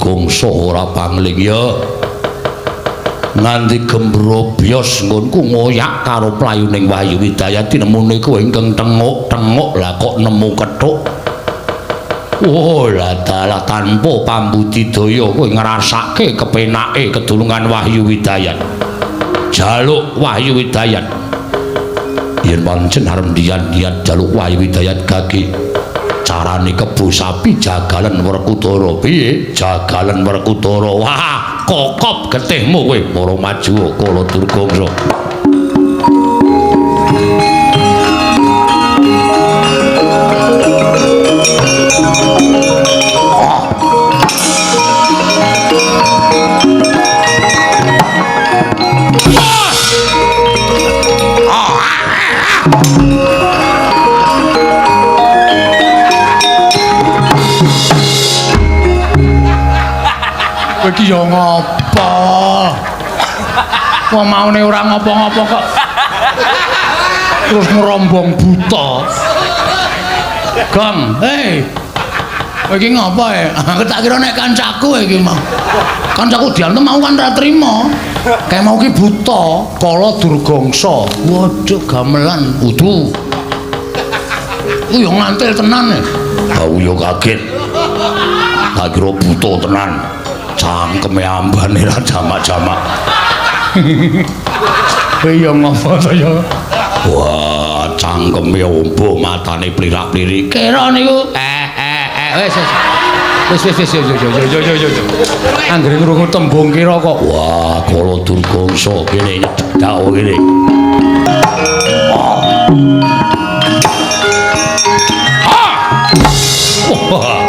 Durgangsa ora pangling ya. Nganti gembrobyos nggonku ngoyak karo playuning Wahyu Widayat tinemune kowe ingkang tenguk-tenguk lah kok nemu kethuk. Oh lah dalah tanpa pambudidaya kowe ngrasake kepenake kedulungan Wahyu Widayat. Jaluk Wahyu Widayat. Yen pancen arep niat-niat jaluk Wahyu Widayat gage carane kebo sapi jagalen Werkudara. Piye? Jagalen Werkudara. Wah, kokop getihmu kowe para maju Kala Durgangsa. Kowe iki ya ngopo? Wong maune ora ngopo-ngopo kok terus ngerombong buta. Gong, hei. Kowe iki ngopo e? Aku tak kira nek kancaku iki mau. Kancaku diantem mau kan ora trima. Kayak mau ki buta, Kala Durgangsa. Waduh gamelan kudu. Ku yo ngantil tenan e. Aku yo kaget. Tak kira buta tenan. Cangkeme ambane ra jamak-jamak. Kowe yo ngopo to yo? Wah, cangkeme ombo, matane plirak-plirik. Kira niku wis wis. Wis wis wis yo yo yo yo yo yo. Anggere ngrungu tembung kira kok. Wah, Kala Durgangsa kene nyedhak kene. Wah.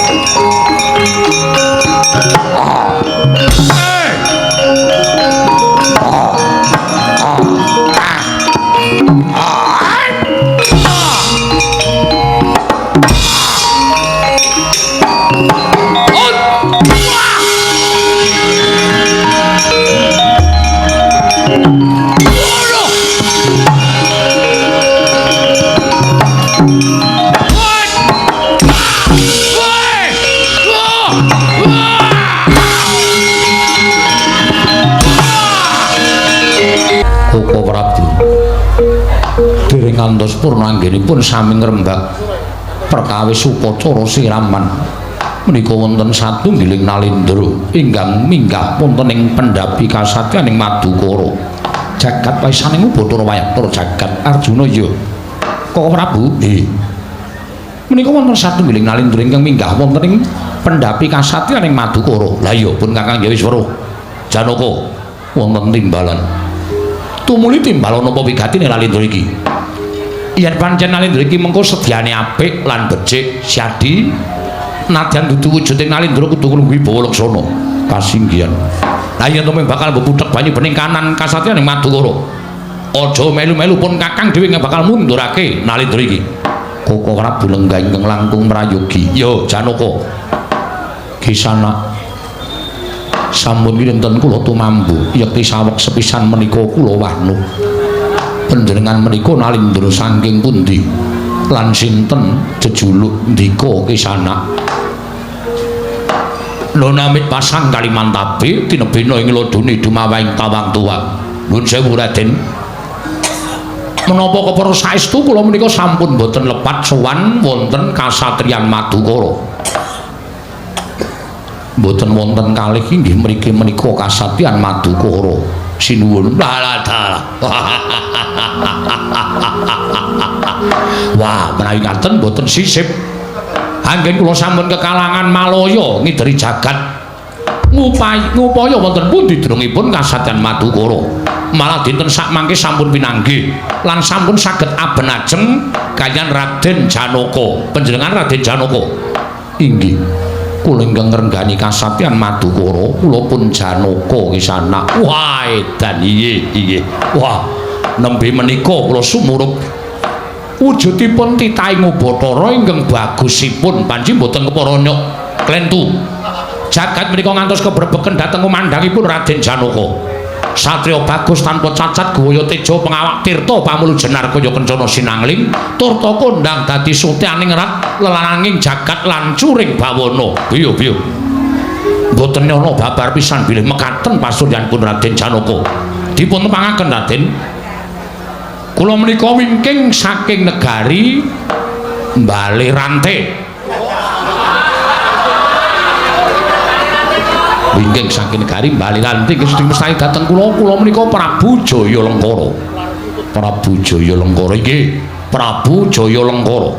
Koko Prabu dereng ngantos purna anggenipun sami ngrembak perkawis upacara siraman menika wonten satunggiling nalindra ingkang minggah wonten ing pendhapi kasatyaning Madukara jagat waisaning Bathara wayang tur jagat Arjuna ya Koko Prabu nggih menika wonten satunggiling nalindra ingkang minggah wonten ing pendhapi kasatyaning Madukara. Lah iya pun Kakang ya wis weruh Janaka wonten timbalan. Tumuli timbalan napa wigatine Nalindra iki? Yen pancen Nalindra iki mengko sedyane apik lan becik, syadi nadyan dudu wujuding Nalindra kudu nglungguhi bawa laksana kasinggihan. Lah yen to bakal mbuthek banyu bening kanan kasatriyan ing Madukara. Aja melu-melu pun Kakang dhewe bakal mundurake Nalindra iki. Koko Prabu lenggah ingkang langkung prayogi. Yo Janaka. Kisana sampun kinten kula tumambu yekti saweg sepisan menika kula wahnu. Panjenengan menika Nalindra saking pundi lan sinten jejuluk ndika Kisana? Lonamit pasang Kalimantabe tinebena ing lodone dumawahing tawang tuwa. Nuwun sewu Raden. Menapa kepara saestu kula menika sampun boten lepat sowan wonten kasatriyan Madukara. Mboten wonten kalih inggih mriki menika kasatriyan Madukara. Sinuwun. Lah dalah. Wah, menawi ngaten mboten sisip. Anggen kula sampun kekalangan Malaya ngideri jagat. Ngupaya wonten pundi drengipun kasatriyan Madukara. Malah dinten sakmangke sampun pinanggih lan sampun saged abenajeng kaliyan Raden Janaka. Panjenengan Raden Janaka. Inggih. Kula ingkang ngrenggani kasatriyan Madukara, kula pun Janaka Kisana. Wah, edan iye iye. Wah, nembe menika kula sumurup wujudipun titahing Bathara ingkang bagusipun panci mboten kepara nyok klentu. Jagat menika ngantos kebrebeken dhateng kumandhangipun Raden Janaka. Satria bagus tanpa cacat guwaya teja pengawak tirta pamulu jenar kaya kencana sinangling turta kondang dadi sutyaning rat lelananging jagat lan curing bawana. Biyo biyo. Mboten ana babar pisan bilih mekaten pasuryanipun Raden Janaka. Dipun tepangaken Raden. Kula menika wingking saking negari Bale Rante. Wingking saking negari Bale Rante ingkang dimestani dhateng kula, kula menika Prabu Jaya Lengkara. Prabu Jaya Lengkara inggih, Prabu Jaya Lengkara.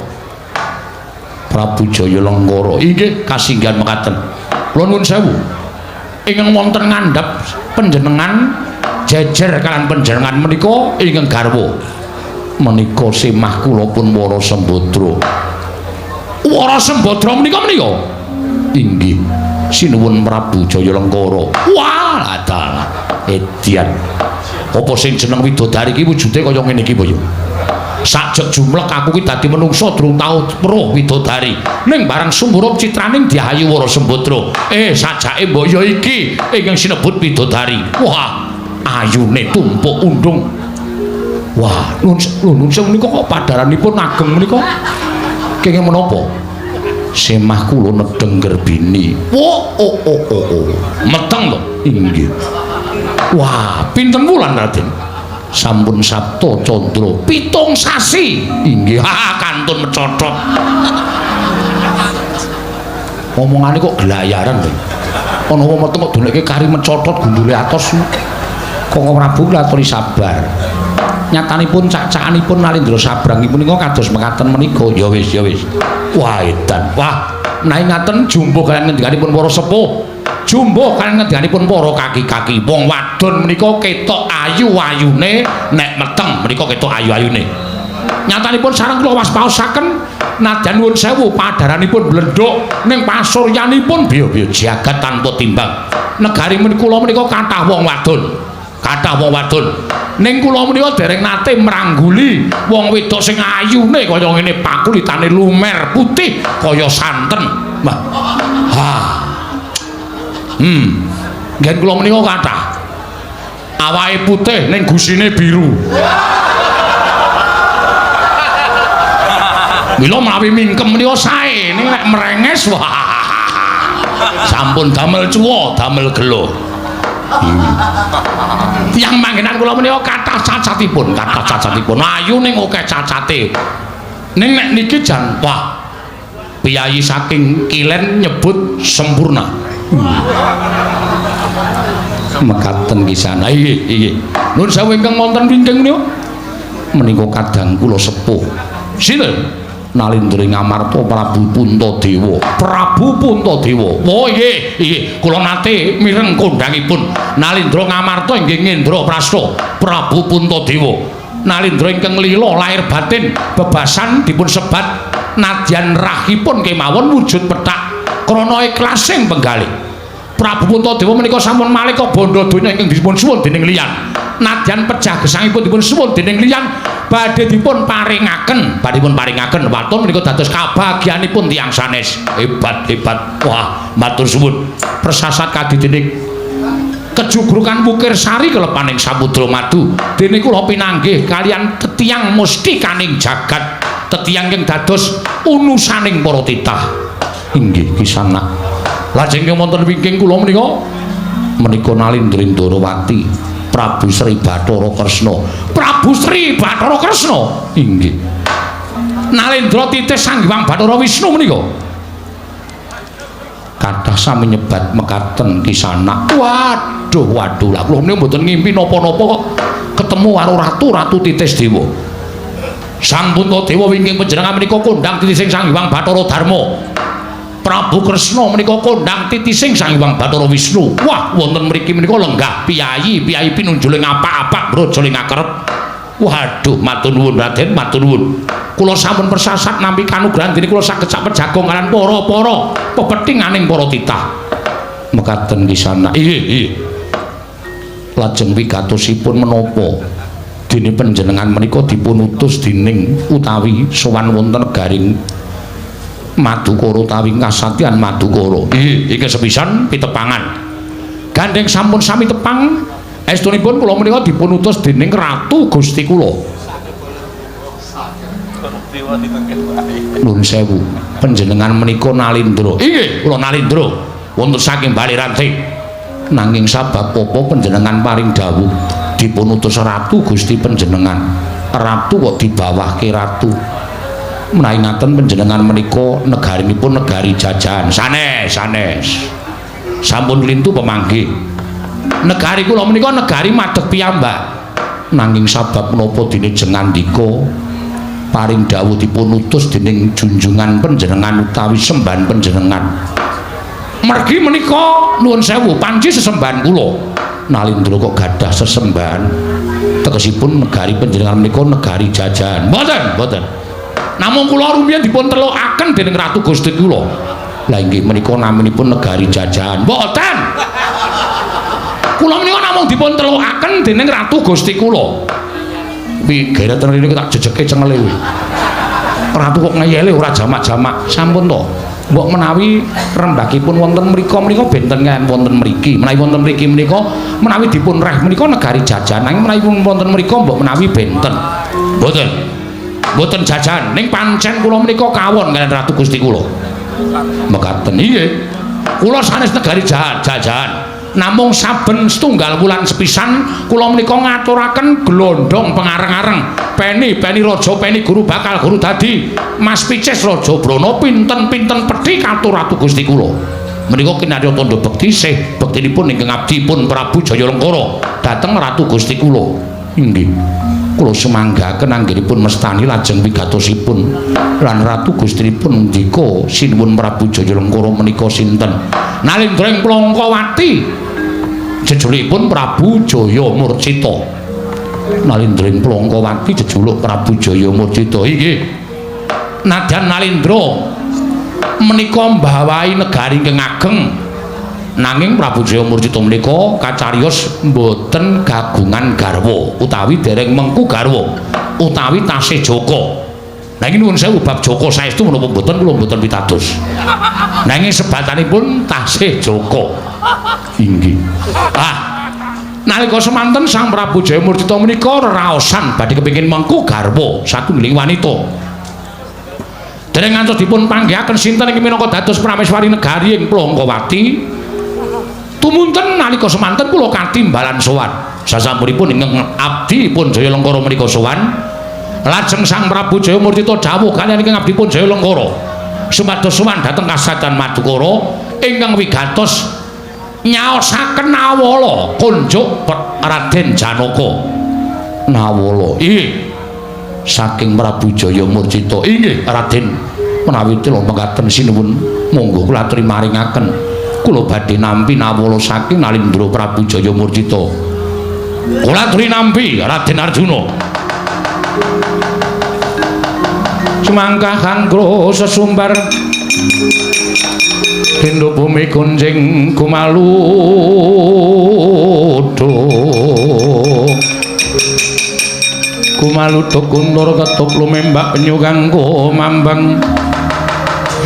Prabu Jaya Lengkara inggih kasinggihan mekaten. Kula nuwun sewu. Ingkang wonten ngandhap panjenengan jejer kalian panjenengan menika ingkang garwa menika semah kula pun Wara Sembadra. Wara Sembadra menika menika inggih sinuwun Prabu Jaya Lengkara. Wah, dalah edian. Apa sing jeneng widodari iki wujude kaya ngene iki apa ya? Sajek jumlek aku ki dadi menungsa durung tau weruh widodari. Ning bareng sumurup citraning Diayu Wara Sembadra. Sajake mbok ya iki ingkang sinebut widodari. Wah, ayune tumpuk undung. Wah, nuwun sewu menika kok padaranipun ageng menika kenging menapa? Semah kula nedheng gerbini. Oh oh oh oh oh. Meteng to? Inggih. Wah, pinten wulan Raden? Sampun Sabta Candra 7 sasi. Inggih. Ha, kantun mecotot. Omongane kok gelayaran to. Ana wong meteng kok donekke kari mecotot gundule atos. Koko Prabu kula sabar. Nyatanipun cak-cakanipun Nalindra Sabrangipun menika kados mekaten menika. Ya wis, ya wis. Wah, edan. Wah, menawi ngaten jumbuh kaliyan ngendikanipun para sepuh. Jumbuh kaliyan ngendikanipun para kaki-kaki. Wong wadon menika ketok ayu-ayune nek meteng menika ketok ayu-ayune. Nyatanipun sareng kula waspaosaken nadyan nuwun sewu padaranipun blendhuk ning pasuryanipun biya-biya jagat tanpa timbang. Negari kula menika kathah wong wadon. Kathah wong wadon. Ning kula menika dereng nate mrangguli wong wedok sing ayune kaya ngene, pakulitane lumer putih kaya santen. Wah. Ha. Ngen kula menika kathah. Awake putih ning gusine biru. Mila menawi mingkem menika sae, ning nek merenges wah. Sampun damel cuwa, damel gelo. Tiyang manggenan kula menika kathah cacatipun, kathah cacatipun. Ayu ning akeh cacate. Ning nek niki jan wah. Piyayi saking kilen nyebut sempurna. Mekaten kisana. Inggih, inggih. Nuwun sewu ingkang wonten wingking menika. Menika kadang kula sepuh. Sinten? Nalindra Ngamarta Prabu Puntadewa. Prabu Puntadewa. Oh inggih, inggih. Kula nate mireng kondhangipun Nalindra Ngamarta inggih Ngendra Prasta Prabu Puntadewa. Nalindra ingkang lila lahir batin bebasan dipun sebat nadyan rahipun kemawon wujud pethak krana ikhlasing penggalih. Prabu Puntadewa menika sampun malika bandha donya ingkang dipun suwun dening liyan. Nadyan pejah gesangipun dipun suwun dening liyan badhe dipun paringaken, badhe dipun paringaken waton menika dados kabagyanipun tiyang sanes. Hebat, hebat. Wah, matur suwun. Persasat kadidening kejugrukan Wukir Sari kelepaning samudra madu. Dene kula pinanggih kaliyan tetiyang mustikaning jagat, tetiyang ingkang dados unusaning para titah. Inggih kisanak. Lajeng wonten wingking kula menika menika Nalindra Ndrawati Prabu Sri Bathara Kresna. Prabu Sri Bathara Kresna. Inggih. Nalindra titih Sang Hyang Bathara Wisnu menika. Kathah sami nyebat mekaten kisanak. Waduh, waduh, lah kula menika mboten ngimpi napa-napa kok ketemu karo ratu-ratu titis dewa. Sang Puntadewa wingking panjenengan menika kondhang titising Sang Hyang Bathara Darma. Prabu Kresna menika kondhang titising Sang Hyang Bathara Wisnu. Wah, wonten mriki menika lenggah piyayi, piyayi pinunjuling apak-apak brojoling akerep. Waduh, matur nuwun Raden, matur nuwun. Kula sampun persasat nampi kanugrahan dene kula saged sak pejagong kaliyan para-para pepethinganing para titah. Mekaten kisana. Inggih, inggih. Lajeng wigatosipun menapa dene panjenengan menika dipun utus dening utawi sowan wonten negaring Madukara utawi kasatyan Madukara. Inggih, iki sepisan pitepangan. Gandeng sampun sami tepang, estunipun kula menika dipun utus dening Ratu Gusti kula. Nuwun sewu, panjenengan menika Nalindra. Inggih, kula Nalindra. Wonten saking Bale Ranti. Nanging sabab apa panjenengan paring dawuh dipun utus ratu Gusti panjenengan? Ratu kok dibawahke ratu? Menawi ngaten panjenengan menika negarinipun negari jajahan. Sanes, sanes. Sampun lintu pemanggih. Negari kula menika negari madeg piyambak. Nanging sabab menapa dene jengandika paring dawuh dipun utus dening junjungan panjenengan utawi sembahan panjenengan. Mergi menika nuwun sewu panci sesembahan kula. Nalindra kok gadah sesembahan. Tegesipun negari panjenengan menika negari jajahan. Mboten, mboten. Namung kula rumiyin dipun telukaken dening Ratu Gusti kula. Lah inggih menika naminipun negari jajahan. Mboten. Kula menika namung dipun telukaken dening Ratu Gusti kula. Wi geret rene tak jejeke cengele kuwi. Ratu kok ngeyele ora jamak-jamak. Sampun to. Mbok menawi rembagipun wonten mriku menika benten kaliyan wonten mriki. Menawi wonten mriki menika menawi dipun reh menika negari jajahan. Nanging menawi wonten mriku mbok menawi benten. Mboten. Mboten jajahan. Ning pancen kula menika kawon kaliyan Ratu Gusti kula. Mekaten inggih. Kula sanes negari jajahan. Namung saben setunggal wulan sepisan kula menika ngaturaken glondong pengareng-areng peni-peni raja peni guru bakal guru dadi Mas Picis Raja Brana pinten-pinten pethi katur Ratu Gusti kula. Menika kinarya tandha bekti sih bektinipun ingkang abdi pun Prabu Jaya Lengkara dhateng Ratu Gusti kula. Inggih. Kula sumanggaken anggenipun mestani lajeng wigatosipun lan Ratu Gustinipun ndika sinuwun Prabu Jaya Lengkara menika sinten? Nalindra ing Plangkawati jejulukipun Prabu Jaya Murcita. Nalindra ing Plangkawati jejuluk Prabu Jaya Murcita. Inggih. Nadyan Nalindra menika mbawahi negari ingkang ageng. Nanging Prabu Jaya Murcita menika kacariyos mboten gagungan garwa utawi dereng mengku garwa utawi tasih jaka. Nanging nuwun sewu bab jaka saestu menapa mboten kula mboten pitados. Nanging sebatanipun tasih jaka. Inggih. Ah, nalika semanten Sang Prabu Jaya Murcita menika reraosan badhe kepingin mengku garwa satunggiling wanita. Dereng ngantos dipun panggihaken sinten ingkang minangka dados prameswari negari ing Plangkawati. Tumunten nalika semanten kula katimbalan sowan. Sasampunipun ingkang abdi pun Jaya Lengkara menika sowan. Lajeng Sang Prabu Jaya Murcita dawuh kaliyan ingkang abdi pun Jaya Lengkara supados sowan dhateng Kasatan Madukara ingkang wigatos nyaosaken nawala kunjuk Raden Janaka. Nawala inggih saking Prabu Jaya Murcita. Inggih Raden, menawi tila mekaten sinuwun monggo kula aturi maringaken. Kula badhe nampi nawala saking Nalindra Prabu Jaya Murcita. Kula aturi nampi Raden Arjuna. Sumangkah kanggo sesumbar Indo bumi kunjing kumaludo kumaludo kuntur ketup lumembak penyu kanggo mambang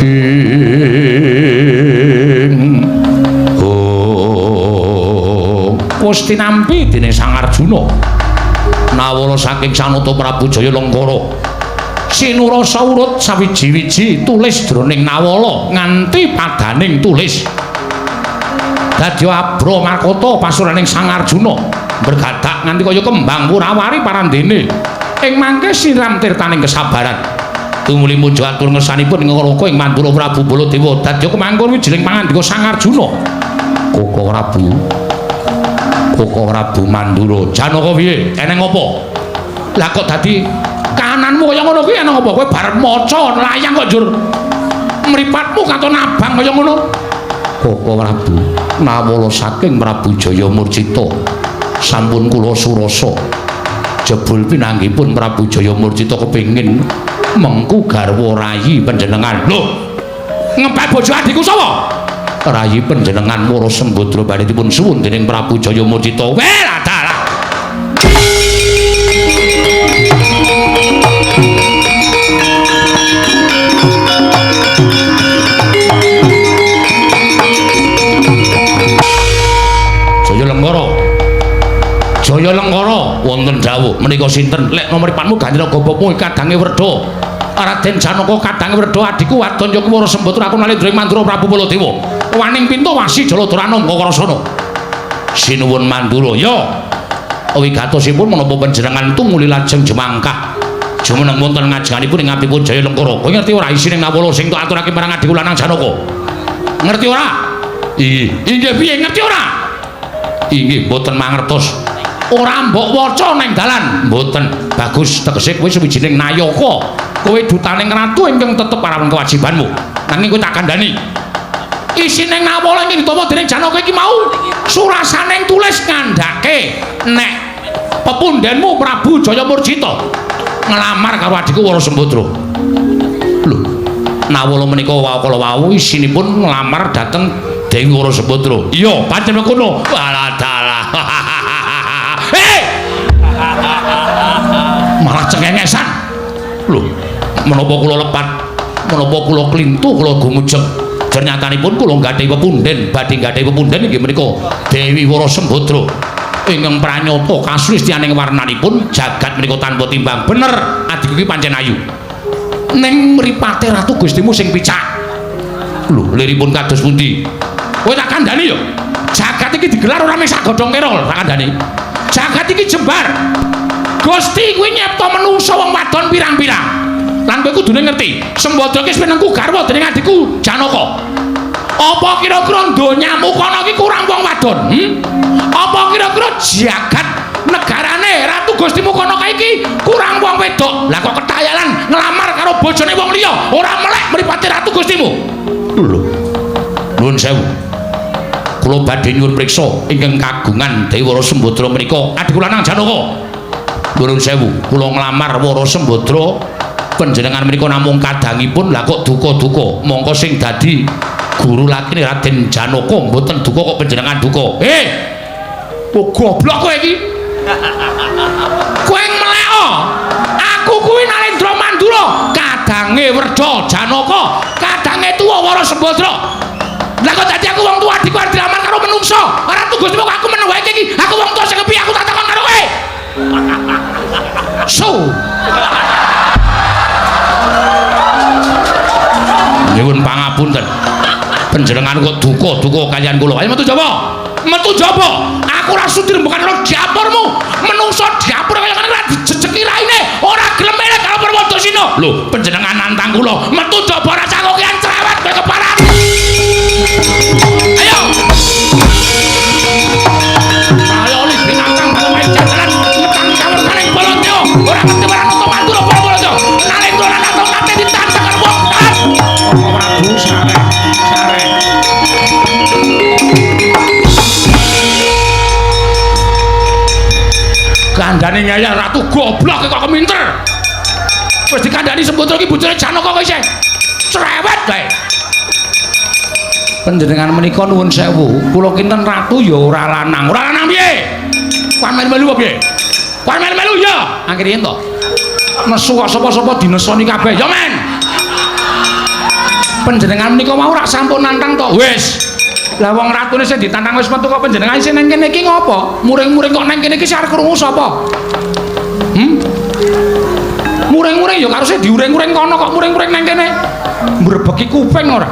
ing oh wis tinampi dening Sang Arjuna nawala saking Sanata Prabu Jaya Lengkara. Sinurasa urut sawiji-wiji tulis jroning nawala nganti padaning tulis. Dadi abra makota pasuraning Sang Arjuna bergadak nganti kaya kembang wurawari parandene. Ing mangke siram tirtaning kesabaran. Tumuli mujo atur ngersanipun ing Raka ing Mandura Prabu Baladewa. Dadi kemangkun wijiling pangandika Sang Arjuna. Koko Prabu. Koko Prabu Mandura. Janaka piye? Eneng apa? Lah kok dadi kananmu kaya ngono kuwi ana apa? Kowe bar maca layang kok njur mripatmu katon abang kaya ngono. Koko Prabu, nawala saking Prabu Jaya Murcita sampun kula surasa. Jebul pinanggipun Prabu Jaya Murcita kepengin mengku garwa rayi panjenengan. Lho, ngepek bojo adhiku sapa? Rayi panjenengan Wara Sembadra badhe dipun suwun dening Prabu Jaya Murcita. Weh, dalah. Jaya Lengkara. Jaya Lengkara wonten dawuh menika sinten? Lek mripatmu ganti gobokmu kadange werda. Raden Janaka kadang werda adhiku wadon ya Kuwara Sembadra aku Nalendra ing Mandura Prabu Baladewa. Waning pintu wasi Jaladara Anangga Karasana. Sinuwun Mandura. Ya. Wigatosipun menapa panjenengan tumuli lajeng jemangkah jumeneng wonten ngajenganipun ing Apipun Jaya Lengkara. Kowe ngerti ora isine Nawala sing tak aturake marang adhiku lanang Janaka? Ngerti ora? Inggih. Inggih piye ngerti ora? Inggih mboten mangertos. Ora mbok waca neng dalan. Mboten. Bagus tegese kowe sawijining nayaka. Kowe dutaning ratu ingkang tetep parawan kewajibanmu. Nanging kowe tak kandhani. Isine Nawala ingkang ditampa dening Janaka iki mau surasaning tulis ngandhake nek pepundhenmu Prabu Jayamurjita nglamar karo adhiku Wara Sembadra. Lho, Nawala menika kala wau isinipun nglamar dhateng Dewi Wara Sembadra. Iya, pancen mengkono. Walah dalah. Hei! Malah cengengesan. Lho, menapa kula lepat, menapa kula klintu, kula gumujeng. Ternyatanipun kula nggadahi pepundhen, badhe nggadahi pepundhen inggih menika Dewi Wara Sembadra. Ingkang pranyata kasulistianing warnanipun jagat menika tanpa timbang. Bener, adhiku iki pancen ayu. Ning mripate ratu Gustimu sing picak. Lho, liripun kados pundi? Kowe tak kandhani ya. Jagat iki digelar ora mung sak godhong kera, tak kandhani. Jagat iki jembar. Gusti kuwi nyipta menungsa wong wadon pirang-pirang. Lan kowe kudune ngerti, Sembadra iki wis pinengku garwa dening adhiku Janaka. Apa kira-kira donyamu kono iki kurang wong wadon? Apa kira-kira jagat negarane Ratu Gustimu kono kae iki kurang wong wedok? Lah kok ketayalan nglamar karo bojone wong liya, ora melek mripate Ratu Gustimu. Lho. Nuwun sewu. Kula badhe nyuwun priksa ingkang kagungan Dewi Wara Sembadra menika adhiku lanang Janaka. Nuwun sewu, kula nglamar Wara Sembadra panjenengan menika namung kadangipun lah kok duka-duka. Mongko sing dadi guru lakine Raden Janaka mboten duka kok panjenengan duka. Kok goblok kowe iki. Kowe melek. Aku kuwi Nalendra Mandura, kadange Werda Janaka, kadange tuwa Wara Sembadra. Lah kok dadi aku wong tuwa adhiku arep dilamar karo menungsa. Ora Gustimu kok aku meneng wae iki. Aku wong tuwa sing kepiye aku tak takon karo kowe. So. Nyuwun pangapunten. Panjenengan kok duka-duka kaliyan kula. Ayo metu jaba. Metu jaba. Aku ora sudi rembukan karo dapurmu. Menungso dapur kaya ngene ora dijejeki raine, ora gelem elek karo Purwadasina. Lho, panjenengan nantang kula. Metu jaba ora cakokian cerewet kowe keparat. Ayo. Ayo li binatang main jalan ngetang kawruh Baladewa. Ora ngerti ora nonton Mandura Baladewa. Nalendra ora nonton nate ditantang karo wong. Prabu sare sare. Kandhane ngeyel ratu goblok kok keminter. Wis dikandhani Sembadra iki bojone Janaka kok isih cerewet kae. Panjenengan menika nuwun sewu, kula kinten ratu ya ora lanang. Ora lanang piye? Kuwi melu-melu apa piye? Kuwi melu-melu ya. Angkir yen to. Nesu kok sapa-sapa dinesoni kabeh. Ya men. Panjenengan menika mau rak sampun nantang to. Wis. Lah wong ratune sing ditantang wis metu kok panjenengan isih nang kene iki ngopo? Muring-muring kok nang kene iki arep krungu sapa? Muring-muring ya karo sing diuring-uring kono kok muring-muring nang kene. Mbrebeki kuping ora.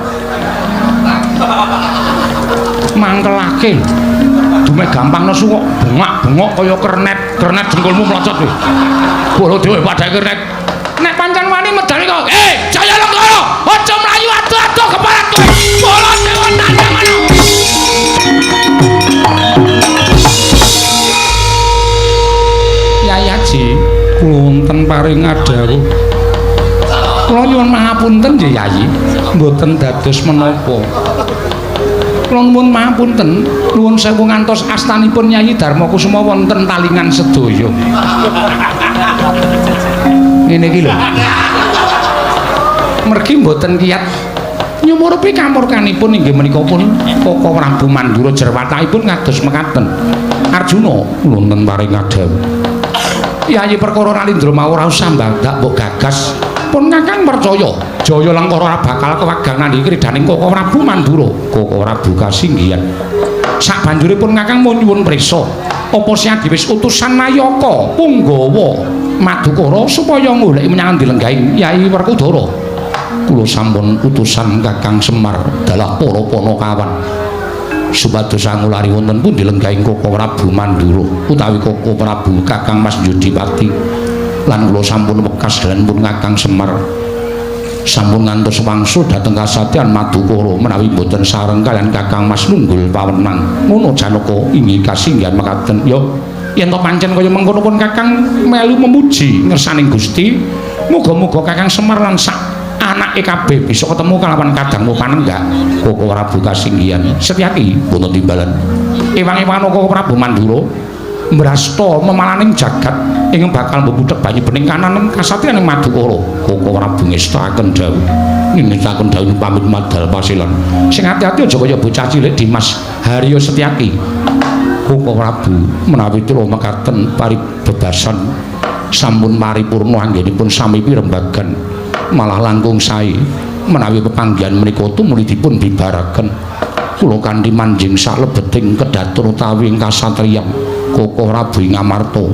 Mangkelake. Dume gampang nesu kok bengak-bengok kaya kernet, kernet jengkolmu mlocot kowe. Baladewa padha kernet. Nek pancen wani medal kok. Jaya Lengkara, aja mlayu ado-ado keparat kowe. Baladewa tandang ngono. Yai Haji, kula wonten paring adhawuh. Kula nyuwun pangapunten nggih Yai, mboten dados menapa. Kula nyuwun pangapunten, nuwun sewu ngantos astanipun Yai Darma Kusuma wonten talingan sedaya. Ngene iki lho. Mergi mboten kiyat nyumurupi kamurkanipun inggih menika pun Koko Prabu Mandura jerwatakipun kados mekaten. Arjuna wonten paring adhawuh. Yai perkara Nalindra mau ora usah mbandak mbok gagas. Pun Kakang percaya Jaya Lengkara ora bakal kewagang nandhi kridaning Koko Prabu Mandura. Koko Prabu kasinggihan. Sabanjure pun Kakang mun nyuwun priksa, apa siadi wis utusan Nayaka Punggawa Madukara supaya goleki menyang dilenggaing Yai Werkudara. Kula sampun utusan Kakang Semar dalah para panakawan supados angulari wonten pundi lenggaing Koko Prabu Mandura utawi Koko Prabu Kakang Mas Yudipati. Lan kula sampun wekas dalanipun Kakang Semar sampun ngantos wangsul dhateng kasatyan Madukara menawi mboten sareng kaliyan Kakang Mas nunggul pawenang. Ngono Janaka inggih kasinggihan mekaten. Ya yen to pancen kaya mengkono pun Kakang melu memuji ngersaning Gusti. Muga-muga Kakang Semar lan sak anake kabeh bisa ketemu kalawan kadangmu panenggak Koko Prabu kasinggihan. Setyaki wonten timbalan ewang-ewangan Koko Prabu Mandura mbrasta memalaning jagat ingkang bakal mbebudheg banyu bening kanan kasatriyan Madukara. Koko Prabu ngestakaken dawuh, ngestakaken dawuh pamit madal pasilan. Sing ati-ati aja kaya bocah cilik Dimas Haryo Setyaki. Koko Prabu menawi kula mekaten paribebasan sampun paripurna anggenipun sami pirembagan malah langkung sae menawi pepanggihan menika tumuli dipun bibaraken. Kula kanthi manjing salebeting kedaton utawi ing kasatriyan Koko Prabu ing Amarta.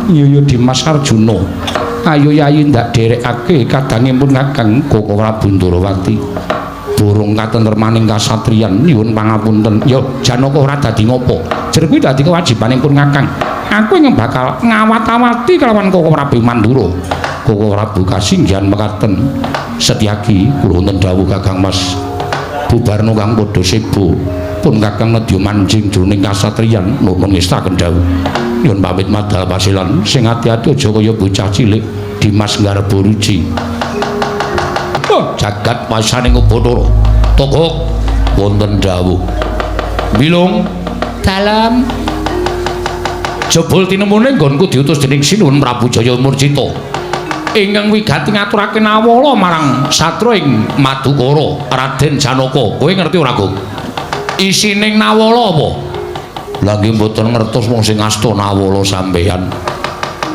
Iya ya Dimas Arjuna, ayo yayi ndak derekake kadangipun Kakang Koko Prabu Ndorowati. Burung katentremaning kasatriyan nyuwun pangapunten. Ya Janaka ora dadi ngopo, jer kuwi dadi kewajibanipun Kakang. Aku ingkang bakal ngawat-awati kelawan Koko Prabu Mandura. Koko Prabu kasinggihan mekaten. Setyaki kula wonten dawuh Kakang Mas bubarno kang padha sebo pun Kakang nedya manjing jroning kasatriyan nuwun ngestaken dawuh. Nyuwun pamit madal pasilan. Sing ati-ati aja kaya bocah cilik Dimas Garba Ruci. Oh, jagat pasaning Bathara Togok wonten dawuh. Bilung dalem jebul tinemune nggonku diutus dening Sinuwun Prabu Jaya Murcita ingkang wigati ngaturake nawala marang satra ing Madukara Raden Janaka. Kowe ngerti ora, Gong? Isining nawala apa? Lah nggih mboten ngertos wong sing asta nawala sampeyan.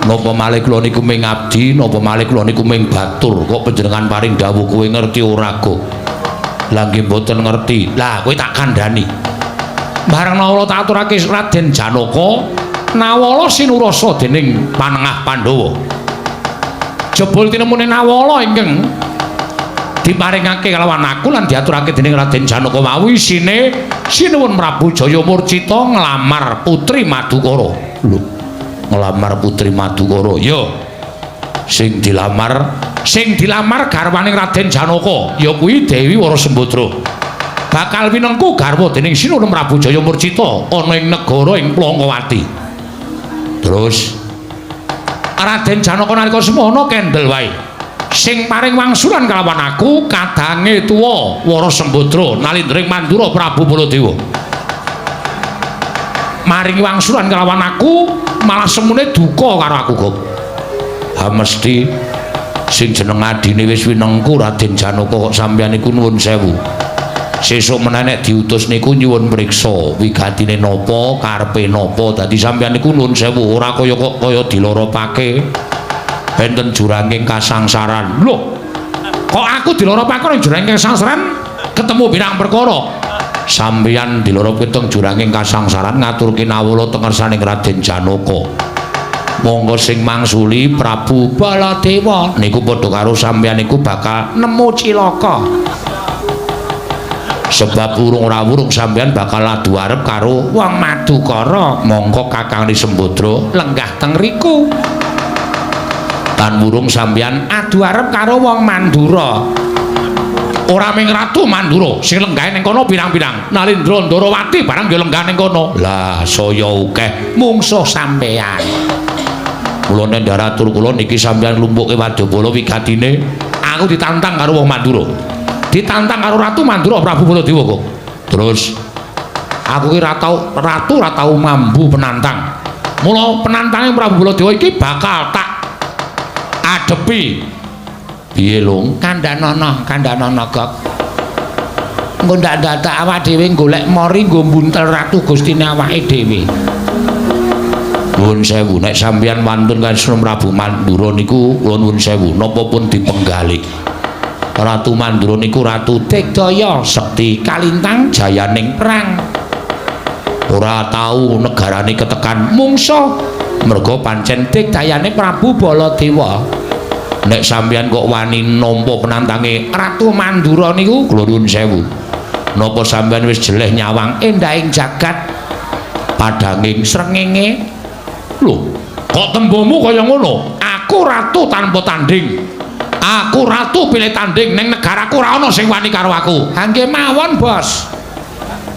Napa malih kula niku ming abdi, napa malih kula niku ming batur, kok panjenengan paring dawuh kowe ngerti ora, Gong? Lah nggih mboten ngerti. Lah kowe tak kandhani. Bareng nawala tak aturake Raden Janaka, nawala sinurasa dening panengah Pandhawa. Jebul tinemune nawala ingkang diparingake kalawan aku lan diaturake dening Raden Janaka wau isine Sinuwun Prabu Jaya Murcita nglamar putri Madukara. Lho, nglamar putri Madukara. Ya. Sing dilamar garwaning Raden Janaka ya kuwi Dewi Warasembadra. Bakal winengku garwa dening Sinuwun Prabu Jaya Murcita ana ing negara ing Plangkawati. Terus Raden Janaka nalika semono kendel wae. Sing paring wangsulan kalawan aku kadange tuwa Warasembadra nalindring Mandura Prabu Baladewa. Maringi wangsulan kalawan aku malah semune duka karo aku, Gop. Ha mesti sing jeneng adine wis winengku Raden Janaka kok sampeyan niku nuwun sewu. Sesuk meneh nek diutus niku nyuwun priksa wigatine napa, karepe napa. Dadi sampeyan niku nuwun sewu ora kaya kok kaya diloropake enten juranging kasangsaran. Lho, kok aku diloropake ning juranging kasangsaran ketemu pirang perkara? Sampeyan diloropake teng juranging kasangsaran ngaturke nawala teng ngersaning Raden Janaka. Monggo sing mangsuli Prabu Baladewa niku padha karo sampeyan niku bakal nemu cilaka. Sebab urung ora wurung sampeyan bakal adu arep karo wong Madukara. Mongko Kakang Sembadra lenggah teng riku. Tan wurung sampeyan adu arep karo wong Mandura. Ora ming Ratu Mandura sing lenggahe ning kono pirang-pirang. Nalindra Ndarawati barang ya lenggah ning kono. Lah saya akeh mungsuh sampeyan. Kula nendharatur kula niki sampeyan lumpuke wadyabala wigatine aku ditantang karo wong Mandura. Ditantang karo Ratu Mandura Prabu Baladewa kok. Terus aku ki ora tau ratu ora tau mambu penantang. Mula penantange Prabu Baladewa iki bakal tak adepi. Piye, Lung? Kandhanono, kandhanono, Gok. Engko ndak dadak awak dhewe golek mori nggo mbuntel ratu gustine awake dhewe. Nuwun sewu, nek sampeyan wantun karo Prabu Mandura niku kula nuwun sewu, napa pun dipenggalih. Ratu Mandura niku ratu digdaya sekti kalintang jayaning perang. Ora tau negarane ketekan mungsuh. Merga pancen digdayane Prabu Baladewa. Nek sampeyan kok wani nampa penantange Ratu Mandura niku kula nuwun sewu. Napa sampeyan wis jeleh nyawang endahing jagat padhanging srengenge? Lho, kok tembungmu kaya ngono? Aku ratu tanpa tanding. Aku ratu pilih tanding ning negaraku ora ana sing wani karo aku. Ha nggih mawon, Bos.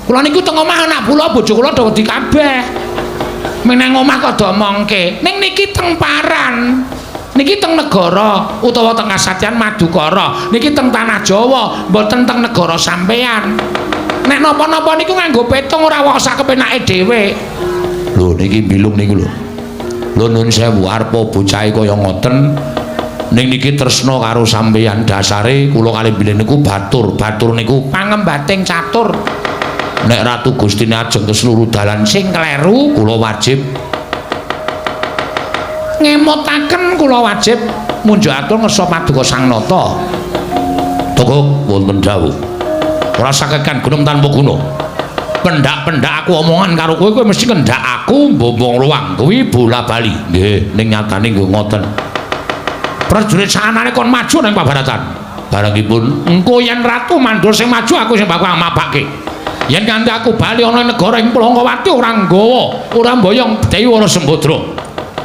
Kula niku teng omah anak kula bojo kula do wedi kabeh. Meneng omah kok diomongke. Ning niki teng paran. Niki teng negara utawa teng Kasatyan Madukara. Niki teng tanah Jawa, mboten teng negara sampean. Nek napa-napa niku nganggo petung ora wae sak kepenake dhewe. Lho niki bilung niku lho. Lho nun sewu arepa bocahe kaya ngoten. Ning niki tresna karo sampeyan dasare kula kalih bilih niku batur. Batur niku pangembating catur. Nek Ratu Gustine ajeng ke seluruh dalan sing kleru kula wajib ngemotaken, kula wajib munjuk atur ngersa paduka Sang Nata. Togok wonten dawuh. Ora sakekan gunung tanpa guna. Pendak-pendak aku omongan karo kowe, kowe mesti kendhak aku mbombong luang kuwi bola-bali. Nggih, ning nyatane nggih ngoten. Prajurit saanane kon maju nang pabaratan. Barangipun engko yen Ratu Mandura sing maju aku sing bakal mapake. Yen nganti aku bali ana negara ing Plangkawati ora nggawa, ora mboyong Dewi Wara Sembadra.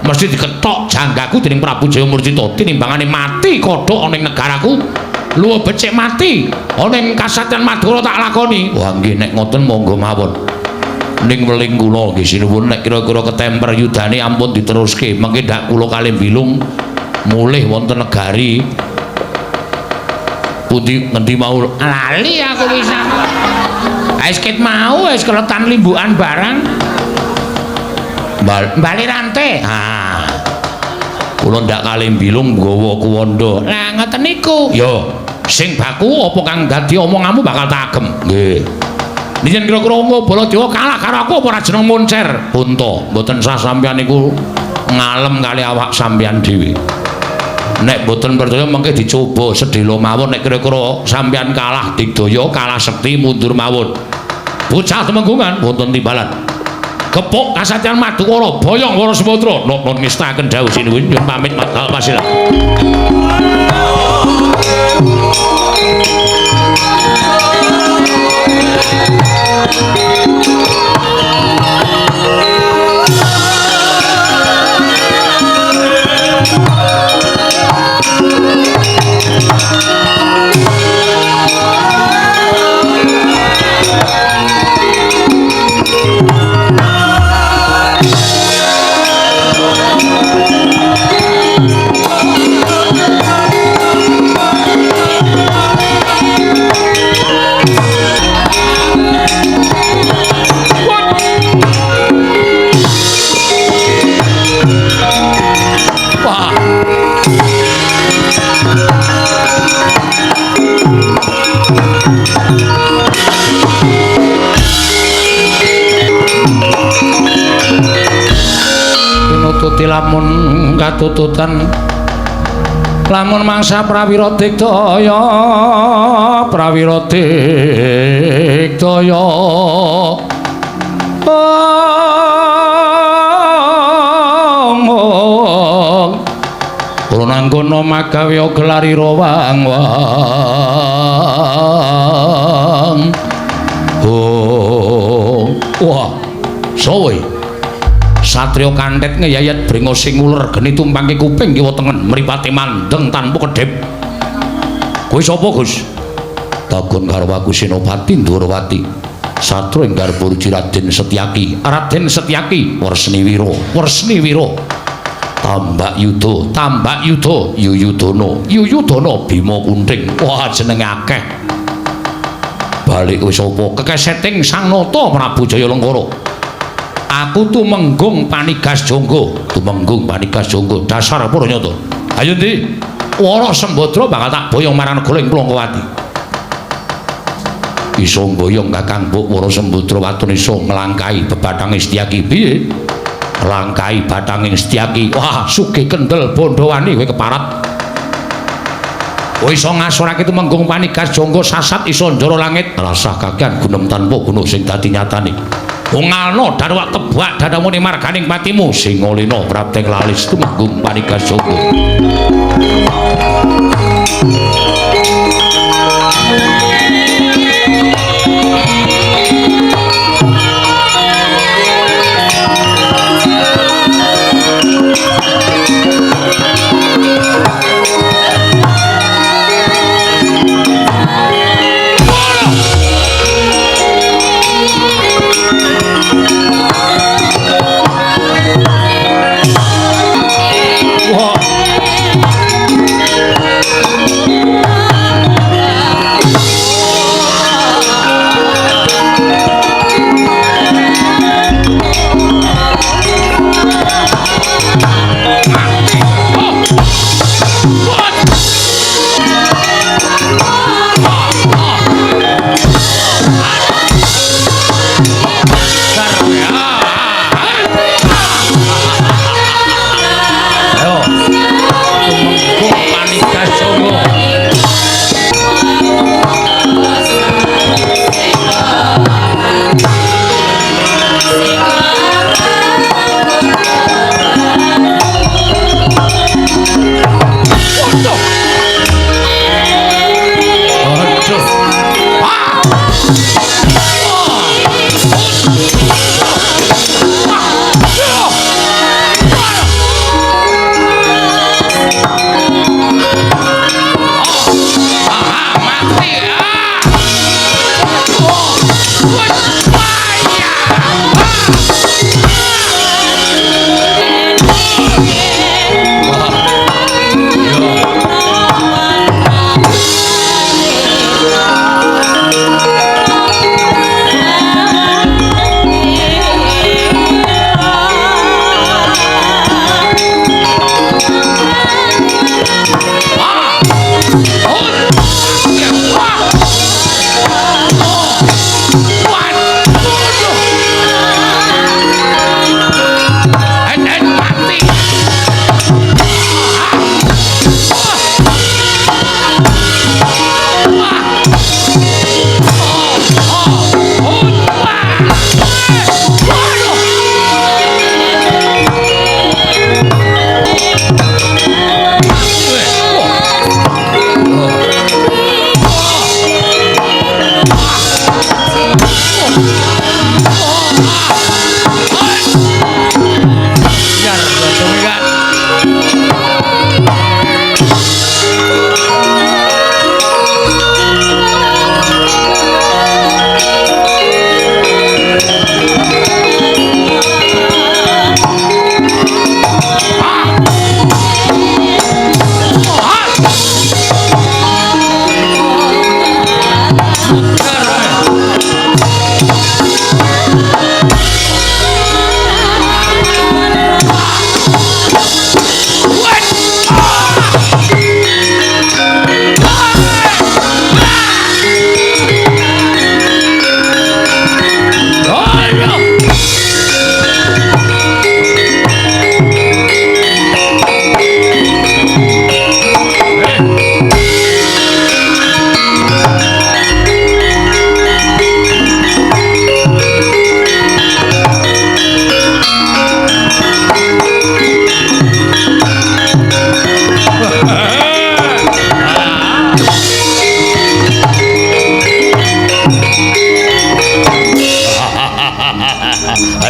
Mesti diketok janggaku dening Prabu Jayamurcita tinimbangane mati kodhok ana ing negaraku. Luwih becik mati ana ing Kasatyan Madura tak lakoni. Wah nggih nek ngoten monggo mawon. Ning weling kula nggih sinuwun nek kira-kira ketemper yudane ampun diteruske. Mengke ndak kula kalih bilung mulih wonten negari pundi ngendi mau lali aku pisan. Wis ket mau wis keletan limbukan barang. Bali rantai. Ah. Kula ndak kalih bilung nggawa kuwanda. Lah ngoten niku. Ya, sing baku apa kang dadi omonganmu bakal tak agem. Nggih. Yen kira-kira Baladewa kalah karo aku apa ora jeneng moncer? Punta, mboten sah sampeyan niku ngalem kali awak sampeyan dhewe. Nek mboten percaya mengke dicoba sedhela mawon nek kira-kira sampeyan kalah digdaya, kalah sekti mundur mawon. Bocah temenggungan wonten timbalan. Gepuk Kasatyan Madukara boyong Wara Sembadra. Nok ngestaken dawuh sinuwun nyuwun pamit pasilah. Pinututi lamun katututan lamun mangsa prawira digdaya prawira digdaya Purnanggono magawe gelarira wang wang. Oh, wah, sowe. Satria kantet ngeyayat brengos sing uler geni tumpangke kuping kiwa tengen mripate mandeng tanpa kedhip. Kowe sapa, Gus? Takon karo aku Senopati Ndorowati. Satria ing garba ruci Raden Setyaki. Raden Setyaki Wersniwira, Wersniwira. Tambak Yuda, Tambak Yuda, Yuyudana, Yuyudana Bima Kunting. Wah, jenenge akeh. Balik wis apa? Kekeseting Sang Nata Prabu Jaya Lengkara. Aku tumenggung panigas jangga, tumenggung panigas jangga dasar puranyata. Ayo ndi? Wara Sembadra bakal tak boyong marang negara ing Plangkawati. Iso mboyong Kakang Mbok Wara Sembadra waton iso nglangkahi bebathange Setyaki piye? Langkai bathanging Setyaki. Wah, sugih kendel bondowani kowe keparat. Kowe iso ngasorake tumenggung panigas jangga sasat iso njara langit. Rasah kakean gunem tanpa guna sing dadi nyatane. Ungalno darwak tebak dadamu ning marganing patimu Singolina prapteng lalis tumenggung panigasanga.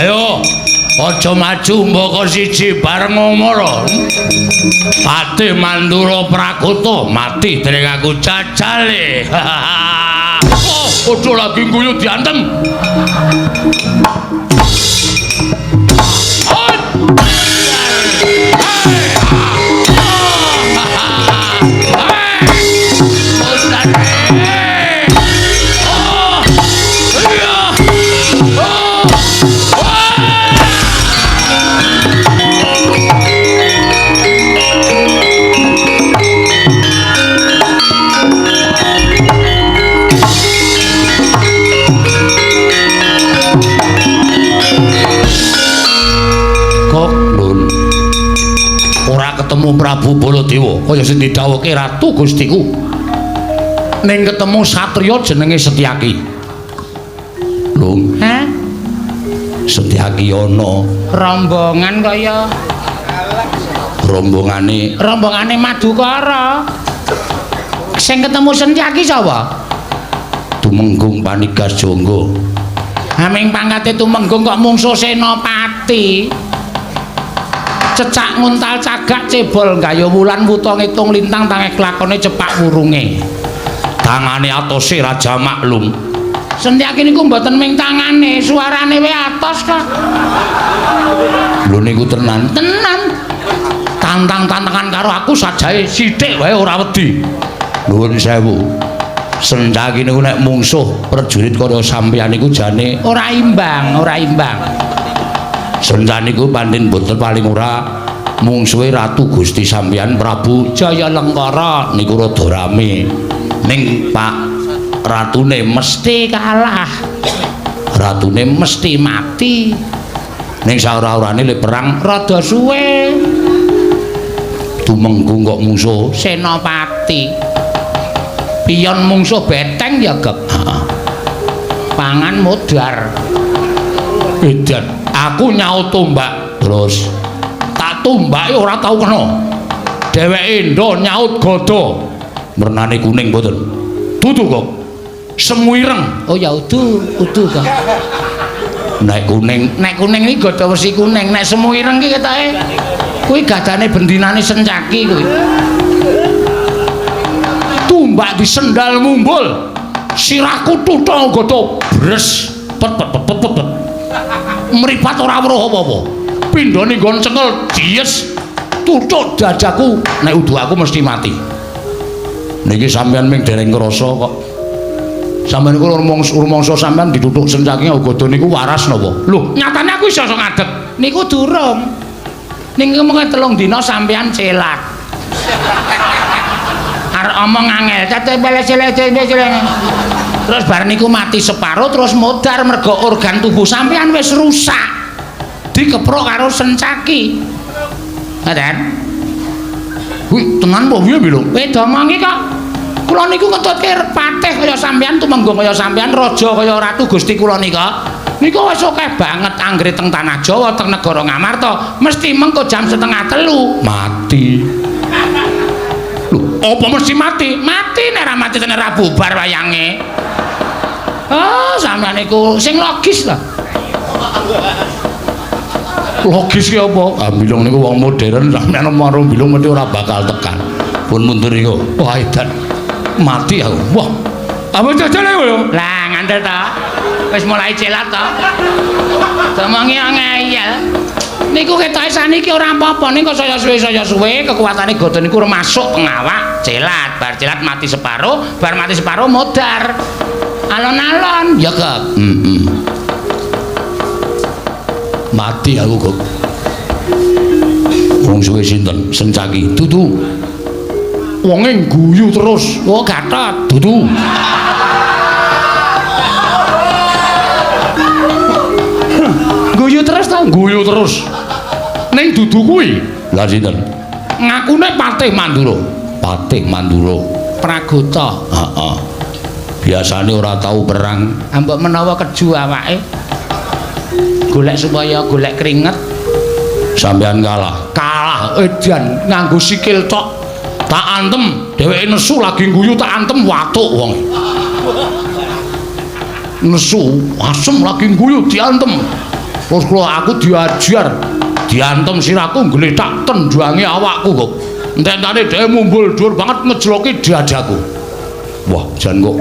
Ayo, aja maju mbaka siji bareng ngomoro. Patih Mandura Prakota mati dening aku jajale. Oh, aja lagi guyu diantem. Ketemu Prabu Baladewa kaya sing didhawuhke Ratu Gustiku. Ning ketemu satriya jenenge Setyaki. Lho, heh? Setyaki ana Rombongan kaya rombongane rombongane Madukara. Sing ketemu Setyaki sapa? Tumenggung Panigas Jangga. Haming pangkate Tumenggung kok mungsuh Senopati. Cecak nguntal cagak cebol gaya wulan wuta ngitung lintang tangeh klakone cepak wurunge. Tangane atose Raja Maklum. Setyaki niku mboten ming tangane, suarane wae atos kok. Lho niku tenan. Tenan. Tantang-tantangan karo aku sajae sithik wae ora wedi. Nuwun sewu. Setyaki niku nek mungsuh prajurit kaya sampeyan niku jane Ora imbang, ora imbang. Senja niku pancen boten paling ora mungsuhe Ratu Gusti sampeyan Prabu Jaya Lengkara niku rada rame. Ning Pak ratune mesti kalah, ratune mesti mati. Ning saora-orane le perang rada suwe. Tumenggung kok mungsuh Senopati. Piyon mungsuh beteng ya, Gek. Heeh. Pangan modar. Edan, aku nyaut tombak terus tak tombake ora tau kena. Dheweke endo nyaut gada. Wernane kuning mboten. Dudu kok. Semu ireng. Oh ya udu, udu kok. Nek kuning, nek kuning iki gada wesi kuning, nek semu ireng iki ketoke kuwi gadane bendinane Sencaki kuwi. Tumbak disendal mumbul. Sirahku tuthuk gada bres pet pet pet pet pet. Mripat ora weruh apa-apa. Pindhane nggon cenkel dies tuthuk dadaku, nek udu aku mesti mati. Niki sampeyan ming dereng krasa kok. Sampeyan niku rumangsa sampeyan dituthuk Sencaki gada niku waras napa? Lho, nyatane aku iso ngadeg. Niku durung. Ning mengko 3 dina sampeyan celat. Arep omong angel, terus bar niku mati separo terus modar mergo organ tubuh sampeyan wis rusak. Dikeprok karo Sencaki. Ngoten. Kuwi tenan apa piye, Bilung? Kowe domongi kok. Kula niku ngetutke patih kaya sampeyan, tumenggung kaya sampeyan, raja kaya ratu Gusti kula nika. Niku wis akeh banget anggere teng tanah Jawa, teng negara Ngamarta, mesti mengko jam 2:30 mati. Lho, apa mesti mati? Mati nek ora mati tenan ora bubar wayange. Oh, sampeyan niku sing logis lho. Logis ki apa? Ah, Bilung niku wong modern, sampeyan omong Bilung mesti ora bakal tekan. Pun mundur iku. Wah, edan. Mati aku. Wah. Apa jajale kowe? Lah, ngandel ta. Wis mulai celat ta. Domongi ngeyel. Niku ketoke saniki ora apa-apa, ning kok saya suwe kekuatane gada niku masuk pengawak, celat, bar celat mati separo, bar mati separo modar. Alon-alon ya, Gek. Heeh. Mati aku kok. Wong suwe sinten? Sencaki. Dudu. Wonge guyu terus. Oh, Gatot. Dudu. Guyu terus ta? Guyu terus. Ning dudu kuwi. Lah sinten? Ngakune Patih Mandura. Patih Mandura. Pragota. Heeh. Biasane ora tau perang. Ambok menawa keju awake. Golek supaya golek keringet. Sampeyan kalah. Kalah edan nganggo sikil tok. Tak antem, dheweke nesu lagi guyu tak antem watuk wong. Nesu, asem lagi guyu diantem. Terus kula aku diajar, diantem sirahku gletak tendange awakku kok. Ententane dhewe mumbul dhuwur banget ngejloki dadaku. Wah, jan kok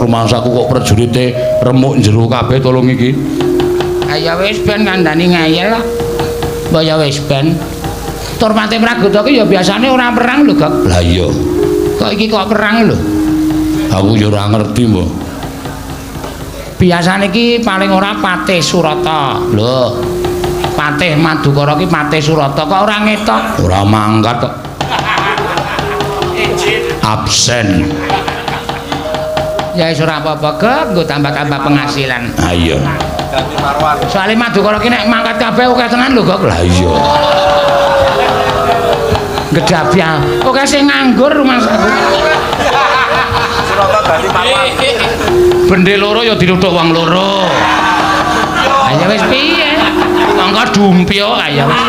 rumangsaku kok prajurite remuk jero kabeh tolong iki. Ya wis ben kandhani ngeyel lah. Mbok ya wis ben. Tur Patih Pragota ki ya biasane ora perang lho, Gok. Lah iya. Kok iki kok perang lho? Aku ya ora ngerti, Mbok. Biasane iki paling ora Patih Surata. Lho. Patih Madukara ki Patih Surata kok ora ngetok? Ora mangkat kok. Absen. Ya wis ora apa-apa, Gok, nggo tambah-tambah penghasilan. Ha iya. Soale Madukara ki nek mangkat kabeh akeh tenan lho, Gok. Lah iya. Gedabyah. Oke sing nganggur rumangsaku. Surata dadi marwan. Bende loro ya dituthuk wong loro. Ya wis piye? Monggo dumpyo kaya wis.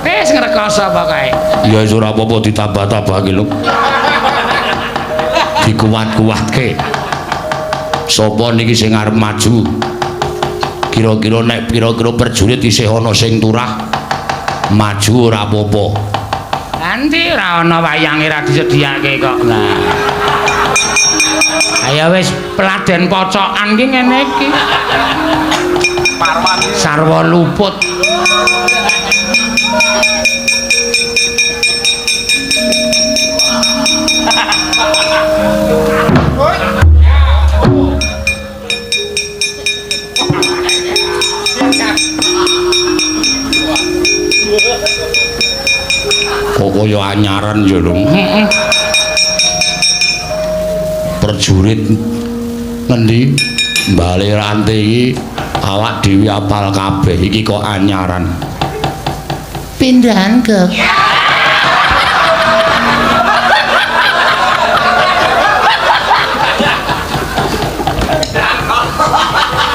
Wis ngrekoso pokoke. Ya wis ora apa-apa ditambah-tambahke lho. Dikuat-kuatke. Sapa niki sing arep maju? Kira-kira nek kira-kira prajurit isih ana sing turah maju ora apa-apa. Nanti ora ana wayange ra disediake kok. Lah. Ayo wis peladen pocokan ki ngene iki. Sarwa luput. Kok kaya anyaran ya lho. Heeh. Prajurit ngendi bale rante iki awak dhewe apal kabeh iki kok anyaran. Pindahan ke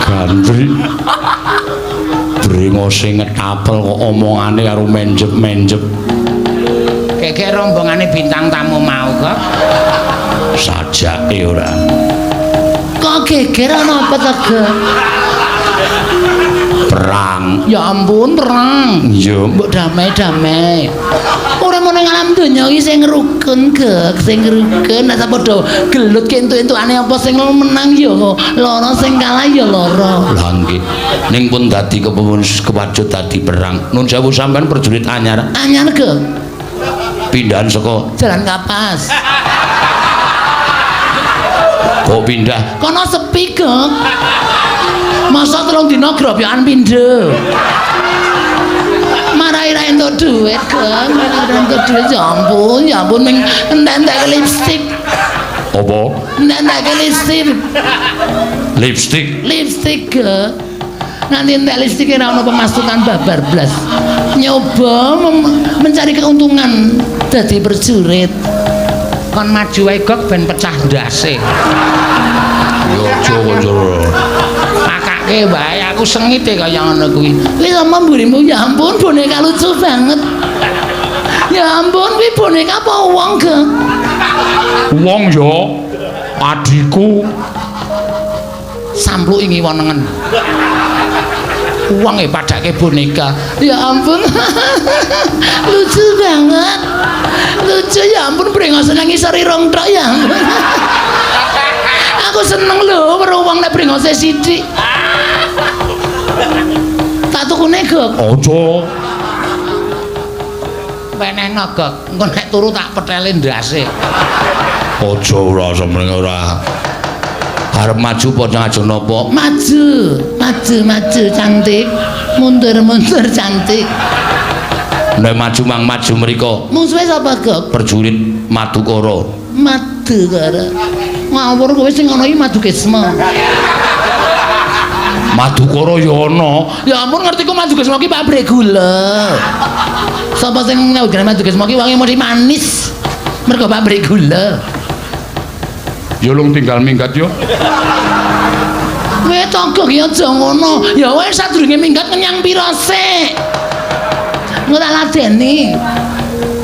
Gandri. Brengose ngetapel kok omongane karo menjep-menjep. Kekek rombongane bintang tamu mau kok. Sajake ora. Kok geger ana apa to, Gek? Perang. Ya ampun, perang. Iya, mbok damai-damai. Ora ngono ning alam donya iki sing rukun, Gek, sing rukun nek padha gelut ki entuk-entukane apa sing menang ya lara, sing kalah ya lara. Lah nggih. Ning pun dadi kepun kewacut dadi perang. Nun sewu sampean prajurit anyar. Anyar, Gek. Pindahan saka Jalan Kapas. Kok pindah? Kono sepi, Gek. Masa 3 dina grobyokan pindho. Marai ra entuk dhuwit, Gek. Marai ra entuk dhuwit, ya ampun, ya ampun ming entek-entek lipstik. Apa? Entek-entek lipstik. Lipstik. Lipstik, Gek. Nanti entek lipstik ora ono pemasukan babar blas. Nyoba mencari keuntungan dadi prajurit. Kon maju wae Gok ben pecah ndase. Ya aja kanca. Pakake wae aku sengite kaya ngono kuwi. Kuwi sama mburimu ya ampun boneka lucu banget. Ya ampun kuwi boneka apa wong, Gek? Wong ya adhiku. Sampluki ngiwa nengen. Wong e padake boneka. Ya ampun. Lucu banget. Lucu ya ampun brengose nang ngisor irung tok ya ampun. Aku seneng lho weruh wong nek brengose sithik. Tak tukune, Gok. Aja. Penehno, Gok. Engko nek turu tak petele ndase. Aja ora sampeyan ora. Arep maju padha ngaju napa? Maju, maju, maju cantik. Mundur-mundur cantik. Nek maju mang maju mriko. Mungsuhe sapa, Gok? Prajurit Madukara. Madukara. Ngawur kowe sing ana iki Madukesma. Madukara ya ana. Ya ampun ngertiku Madukesma ki pabrik gula. Sapa sing nyawujane Madukesma ki wonge mesti manis. Mergo pabrik gula. Ya lung tinggal minggat yo. Kowe tangga ki aja ngono. Ya wis sadurunge minggat ngenyang pira sik. Engko tak ladeni.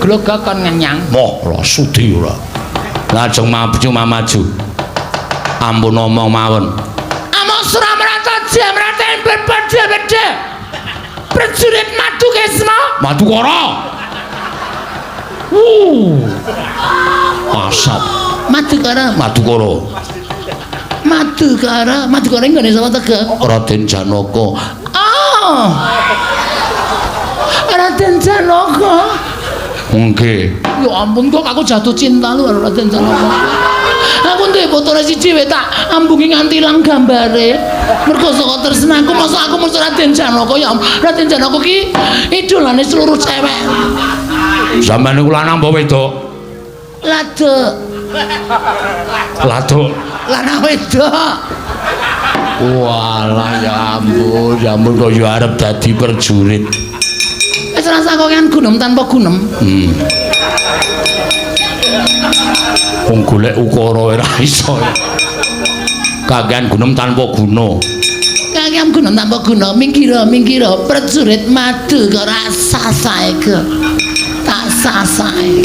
Glogok kon ngenyang. Moh, ora sudi ora. Lajeng maju maju. Ampun omong mawon. Among Suramrata Jamrata berpada-pada. Prajurit Madukesma. Madukara. Asap. Madukara. Madukara. Madukara, Madukara nggone sapa to, Gek? Raden Janaka. Oh. Raden Janaka. Nggih. Ya ampun kok aku jatuh cinta lho karo Raden Janaka. Aku duwe fotone siji wae tak ambungi nganti ilang gambare. Mergo saka tresnaku masa aku mesti Raden Janaka ya. Raden Janaka ki idolane seluruh cewek. Sampeyan niku lanang apa wedok? Laduk. Laduk. Lanang wedok. Walah ya ampun, ya ampun kok ya arep dadi prajurit. Wis rasa kokean gunem tanpa gunem. Wong golek ukara ora iso. Kakean gunem tanpa guna. iki guna tanpa guna minggir minggir prajurit madu kok rasasae ke. Tak sasae.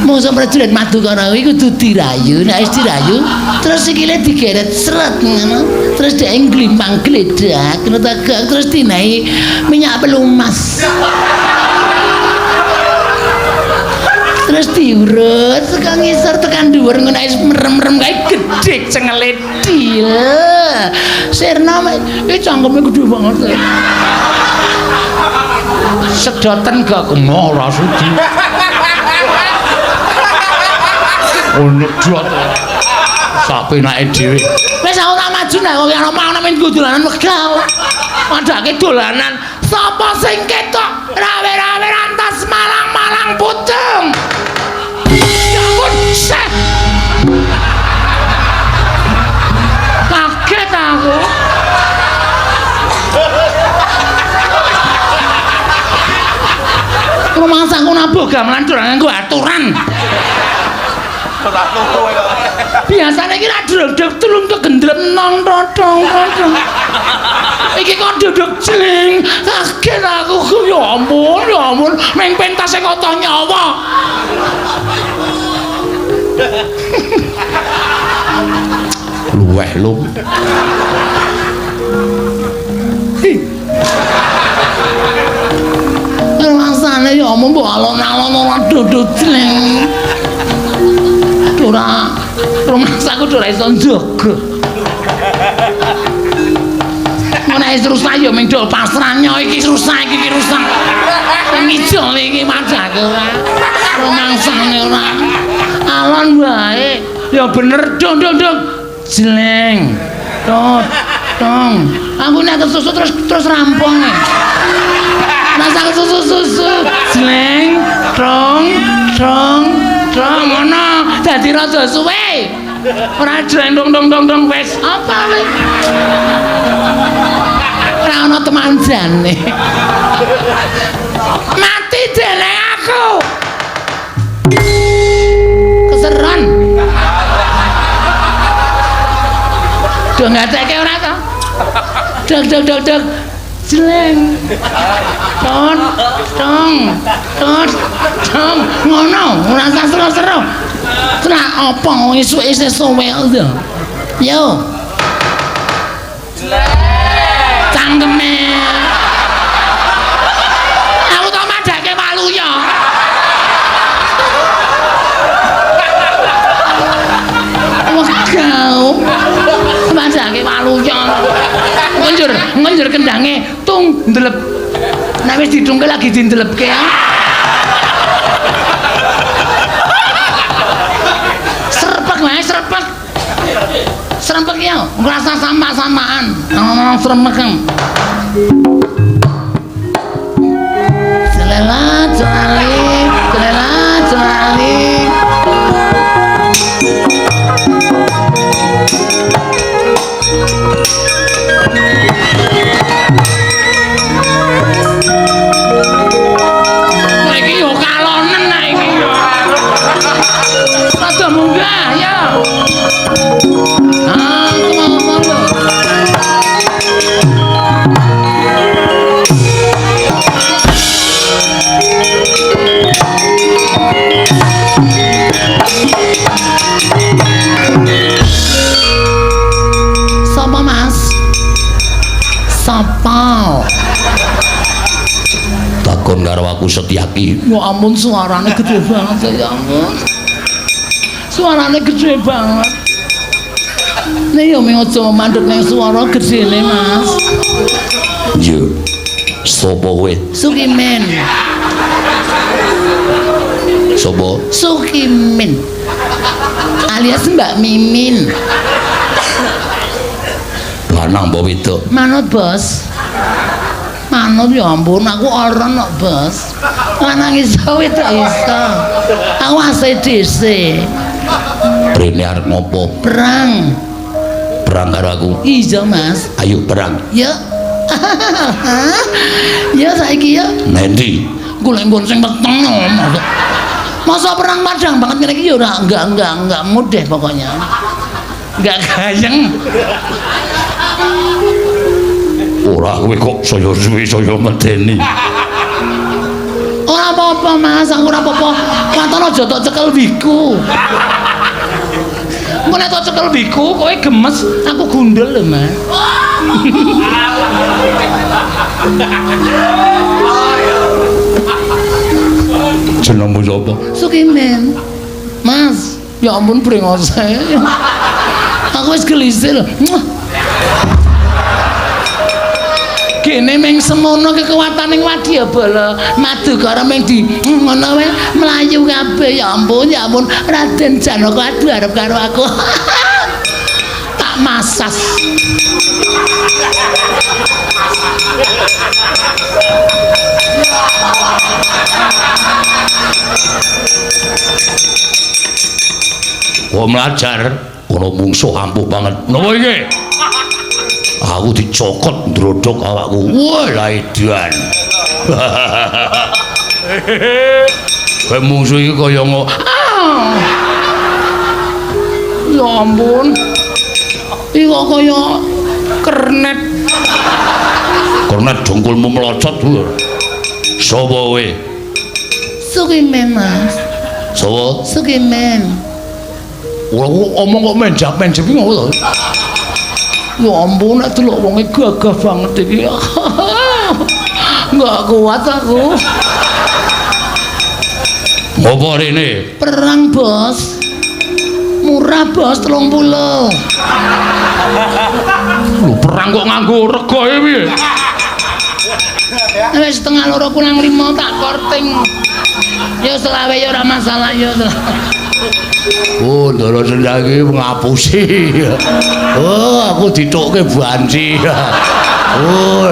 Mongso prajurit Madukara kuwi kudu dirayu, nek wis dirayu terus sikile digeret sret ngono. Terus dhek ngglimpang gledak, ngono ta terus dinahi minyak pelumas. Terus diurut saka ngisor tekan dhuwur ngono wis merem-merem kae gedhe cengele dil. Sirna iki cangkeme gedhe banget. Sedoten gak kena ora sudi. Ono dot. Sak penake dhewe. Wis aku tak maju nek kok ana mau nang nggo dolanan wegah. Padake dolanan. Sapa sing ketok rawe-rawe rantas malang-malang pucung. Ya ampun, seh. Kaget aku. Rumangsaku nabuh gamelan durang nganggo aturan. Biasane iki ra dredeg tulung kegendrem nong totong totong. Iki kok duduk jling. Kaget aku. Ya ampun, ya ampun, meng pentase kota nyawa. Luweh lum. Rasane ya ampun mbok alon-alon ora duduk jling. Ora rumangsaku ora iso njaga. Nek wis rusak ya mung dol pasrah nyo iki rusak iki rusak. Ngijol iki madake ora. Rumangsane ora. Alon wae. Ya bener dong dong dong. Jleng. Tot tong. Aku nek kesusu terus terus rampung. Masa kesusu-susu. Jleng tong tong tong ngono. Dadi rada suwe. Ora jleng dong dong dong dong wis. Apa wis? Ora ana temanjane. Mati dene aku. Keseron. Do ngateke ora to? Dog dog dog dog. Jleng. Ton tong. Tot tong. Ngono, ora usah seru-seru. Lah apa isuk isih suwe to? Yo. Cangkeme. Aku tak madhake waluya. Wegau. Madhake waluya. Ngenjur, ngenjur kendange tung ndelep. Nek wis didungke lagi dindelepke. Serpek wae, serpek. Serempek ya, ngrasa sama-samaan. Ngomong serempek. Selela jali, selela jali. Nah iki yo kalonen nah iki yo. Rada munggah ya. Ah, ngomong lho. Sapa Mas? Sapa? Takon karo aku Setyaki. Ya ampun suarane gede banget ya ampun. Suarane gede banget. Nek yo mung aja mandek ning suara gedene Mas. Iya. Sapa kowe? Sukimin. Sapa? Sukimin. Alias Mbak Mimin. Lanang apa wedok? Manut, Bos. Manut ya ampun, aku ora kok, Bos. Lanang iso wedok iso. Aku ACDC. Rene arep ngopo? Perang. Perang karo aku. Iya, Mas. Ayo perang. Yuk. Ya saiki ya. Nendi? Golek nggon sing peteng. Masa perang padang banget ngene iki ya ora enggak mudah pokoknya. Enggak gayeng. Ora kowe kok saya suwe saya medeni. Ora apa-apa Mas, aku ora apa-apa. Waton aja tok cekel wiku. Engko nek tok cekel wiku kowe gemes, aku gundul lho, Mas. Jenengmu sapa? Sukimen. Mas, ya ampun brengose. Aku wis gelisih lho. Gene ming semono kekuatane wadyabala Madukara ming di ngono wae mlayu kabeh. Ya ampun, ya ampun Raden Janaka aduh arep karo aku. Tak masas. Kok mlajar ana mungsuh ampuh banget. Napa iki? Aku dicokot ndrodhok awakku. Wah, edan. Kowe mungsuh iki kaya ngo. Ya ampun. Iki kok kaya kernet. Kernet dengkulmu melocot lho. Sapa kowe? Sukimen, Mas. Sapa? Sukimen. Ora omong kok menjap-menjap iki ngopo to? Ya ampun, nek delok wonge gagah banget iki. Enggak kuat aku. Ngopo rene? Perang, Bos. Murah, Bos, 30. Lho, perang kok nganggo regoe piye? Wis 1.30 kurang 5 tak korting. Ya selawe ya ora masalah ya. Oh, Ndara Sendang iki ngapusi. Oh, aku ditukke banci. Oh,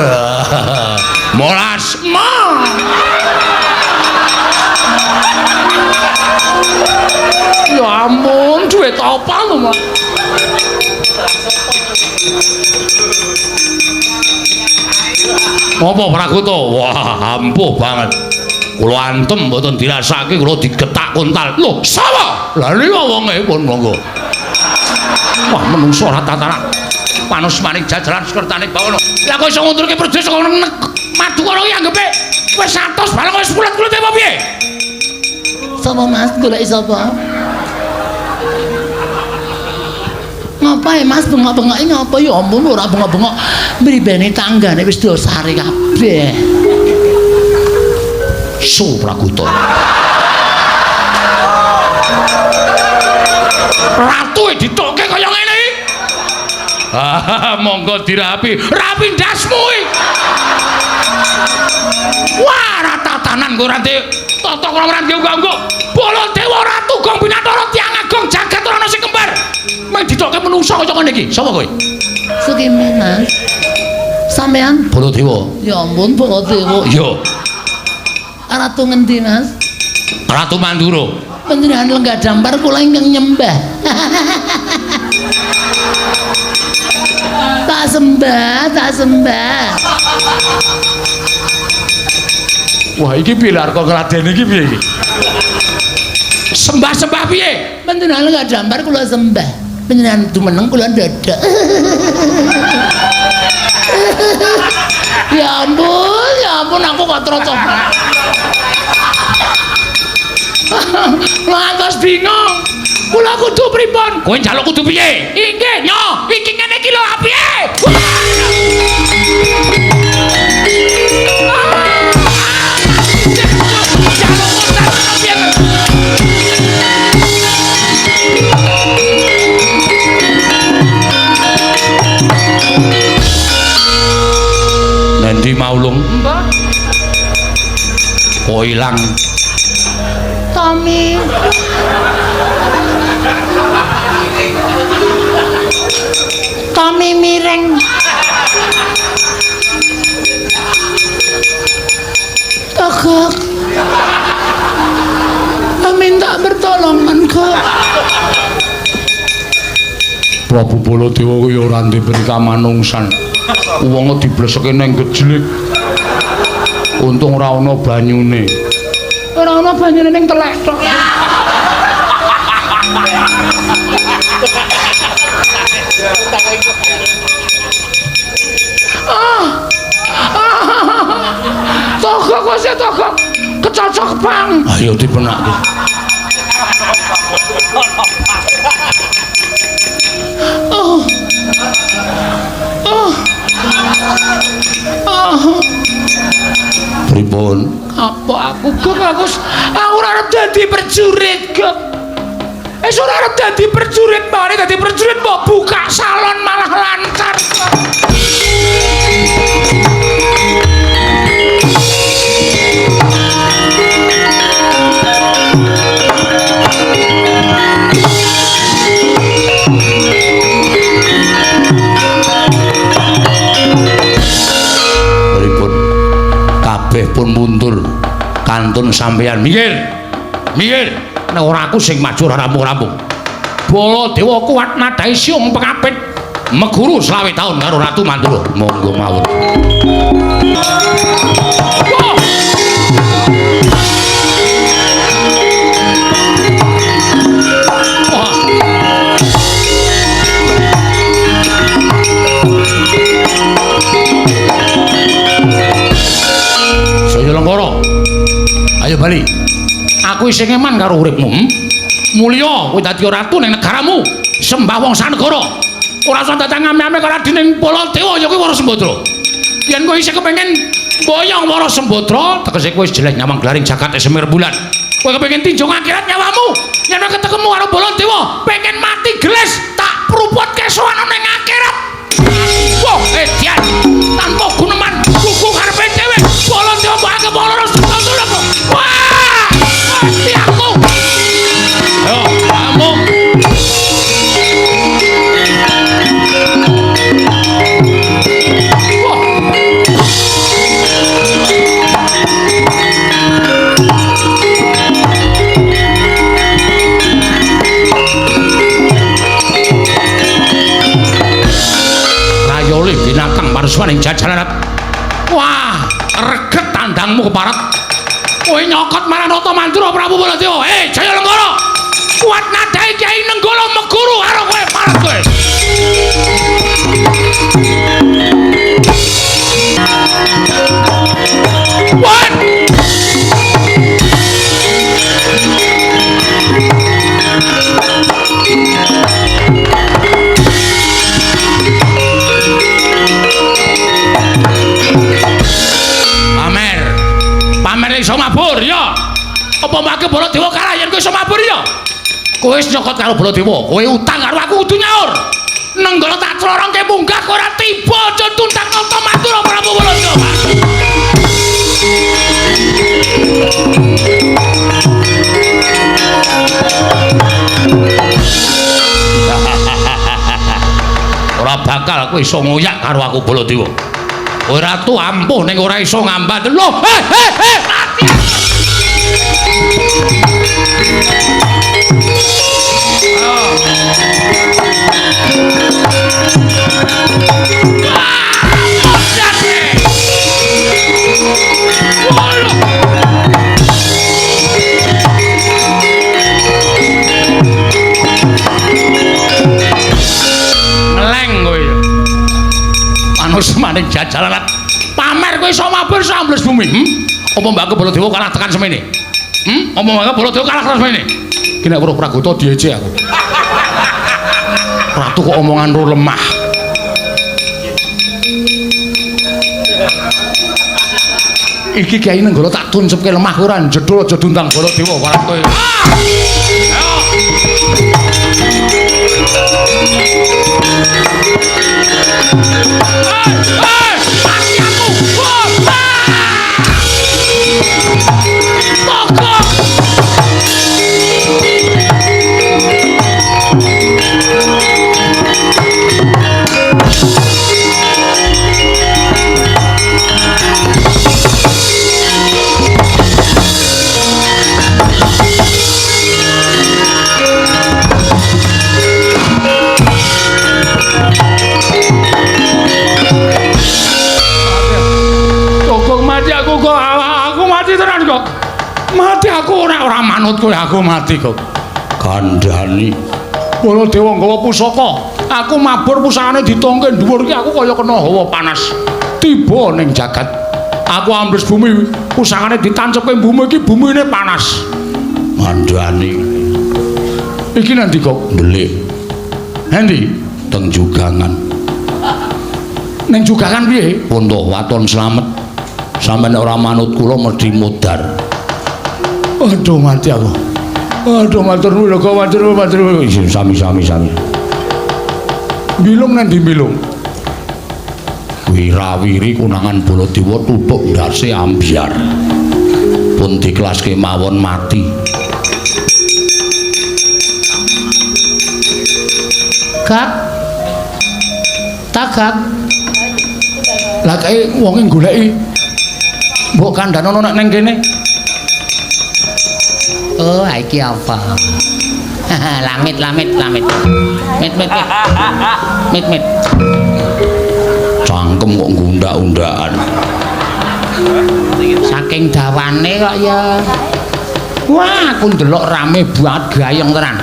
molas. Ma. Ya ampun, duit apa lho, Mas? Apa Prakuta? Wah, ampuh banget. Kula antem mboten dirasake, kula digetak kontal. Lho, sapa? Lha niku wonge pun monggo. Wah, menungso ora tataran. Panus maning jajaran sekertane bawono. Lah kok iso ngundurke prajurit saka Madukara iki anggepe wis 100 bareng wis kulit-kulit apa piye? Sapa Mas goleki sapa? Ngapa ya Mas bengok-bengoki ngapa ya ampun ora bengok-bengok mribene tanggane wis dosare kabeh. Su Prakuta. Ratu ditokke kaya ngene iki. Ah, monggo dirapi. Rapi ndasmu iki. Wah, ora tatanan kok ora tata krama ora unggah-ungguh. Baladewa Ratu Gong Binatara tiyang agung jagat ora ana sing kembar. Mung ditokke menungsa kaya ngene iki. Sapa kowe? Sukimen, Mas. Sampean Baladewa. Ya ampun Baladewa. Iya. Ratu ngendi, Mas? Ratu Mandura. Panjenengan lenggah dampar kula ingkang nyembah. Tak sembah, tak sembah. Wah, iki piye lho arep ngladeni iki piye iki? Sembah-sembah piye? Panjenengan lenggah dampar kula sembah. Panjenengan jumeneng kula dadak. Ya ampun aku kok trocok. Lantas bingung. Kula kudu pripun? Kowe njaluk kudu piye? Inggih, nyo, iki ngene iki lho piye? Nanti maulung. Mbah. Kok ilang? Tommy. Tommy miring. Togok. Minta pertolongan kok. Prabu Baladewa kuwi ora duwe prikamanungsan. Wong dibleseke nang gejlik. Untung ora ana banyune. Ora ana banyune ning telek tok. Ah. mati to kok. Kecocok pang. Ayo dipenakke. Oh. Oh. Oh. Pripun? Apa aku kok aku ora arep dadi prajurit kok. Wis ora arep dadi prajurit, mari dadi prajurit mbok buka salon malah lancar. Pripun? Kabeh pun mundur. Kantun sampeyan minggir. Minggir. Nek ora aku sing maju ora rampung-rampung. Baladewa kuat nadhahi siung pengapit meguru 25 taun karo Ratu Mandura. Monggo mawon. Wah! Wah! Saya Lenggara. Ayo bali. Aku isih ngeman karo uripmu. Mulya kowe dadi ratu ning negaramu, sembah wong sanegara. Ora usah datang ame-ame karo adining Baladewa ya kuwi Wara Sembadra. Yen kowe isih kepengin mboyong Wara Sembadra, tegese kowe wis jelek nyawang glaring jagat Semir Bulan. Kowe kepengin tinjung akhirat nyawamu. Yen kowe ketemu karo Baladewa, pengen mati geles, tak pruput kesowan ning akhirat. Wah, edian tanpa guneman kuku karepe dhewe. Baladewa mbok anggap wong loro setulung. Wah! Mati aku. Ayo, kamu. Wah. Rayole binatang maruswaning jajalan. Wah, reget tandangmu keparat. Kowe nyokot marang Rata Mandura Prabu Baladewa. Hei, Jaya Lenggara. Kuat nadhahi Kyai Nenggala meguru karo kowe parek kowe. What? Pamer. Pamer iso mabur ya. Apa mbake Baladewa kalah yen kowe iso mabur ya? Kowe wis nyokot karo Baladewa, kowe utang karo aku kudu nyaur. Nenggala tak clorongke munggah kowe ora tiba aja tuntak Rata Mandura Prabu Baladewa. Ora bakal kowe iso ngoyak karo aku Baladewa. Kowe ratu ampuh ning ora iso ngambat. Loh, mati. Ngeleng kowe. Manus maning jajalan. Pamer kowe iso mabur sambles bumi. Apa mbakku Baladewa kalah tekan semene? Apa mbakku Baladewa kalah tekan semene? Ki nek weruh Pragota diece aku. Ratu kok omongan ro lemah. Iki Kyai Nenggala tak tuncepke lemah ora jedul aja diundang Baladewa barang kowe. Mati aku. Togok. Togok mati aku kok, aku mati tenan kok. Mati aku ora manut kowe, aku mati kok. Kandhani. Baladewa nggawa pusaka. Aku mabur pusakane ditongke dhuwur iki aku kaya kena hawa panas. Tiba ning jagat. Aku ambles bumi, pusakane ditancepke bumi iki bumine panas. Ngandani. Iki nanti kok ndelik. Endi? Teng jugangan. Ning jugangan piye? Pun to waton slamet. Sampeyan ora manut kula mesti mudhar. Aduh mati aku. Aduh matur nuwun kok matur nuwun matur nuwun. Sami-sami sami. Bilung nang ndi bilung? Wirawiri konangan Baladewa tutuk ndase ambyar. Pun diklaske mawon mati. Gak. Tagak. Lah kae wonge goleki. Mbok kandhanono nek ning kene. Oh, iki apa? Lamit lamit lamit. Mit mit mit. Mit mit. Cangkem kok ngundak-undakan. Saking dawane kok ya. Wah, aku ndelok rame banget gayeng tenan.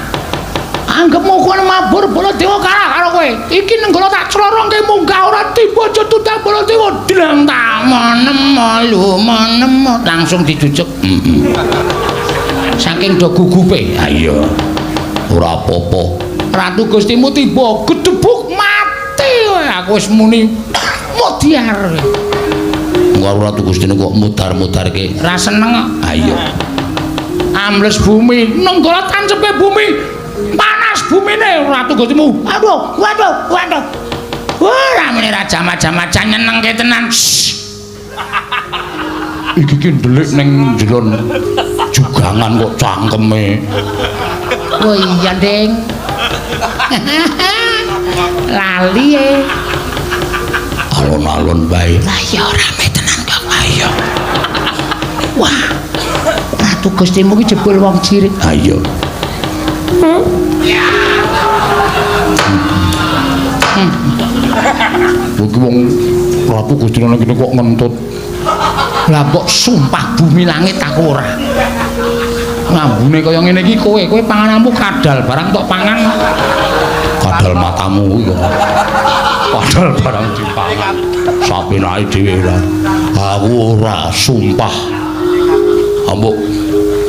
Anggepmu kowe mabur Baladewa kalah karo kowe. Iki nenggala tak clorongke munggah ora tiba aja tutang Baladewa dlang tak menemo lu menemo langsung dijujuk. Heeh. Saking do gugupe. Ha iya. Ora apa-apa. Ratu Gustimu tiba gedebuk mati kowe. Aku wis muni mudyar. Engko Ratu Gustine kok mudar-mudarke. Ra seneng kok. Ha iya. Ambles bumi, nenggala tancepe bumi. Panas bumine Ratu Gustimu. Aduh, waduh, waduh. Wah, ramene ra jama-jama nyenengke tenan. Iki ki ndelik ning njelon jugangan kok cangkeme. Oh iya, Ding. Lali e. Alon-alon bae. Lah iya rame tenan kok. Lah iya. Wah. Ratu Gustimu ki jebul wong cirik. Ha iya. Iki wong Ratu Gusti nang kene kok ngentut. Lah kok sumpah bumi langit aku ora. Ngambune kaya ngene iki kowe, kowe pangananmu kadal barang tok pangan. Kadal matamu kuwi kok. Kadal barang dipangan. Sapenake dhewe ora. Aku ora sumpah. Ambok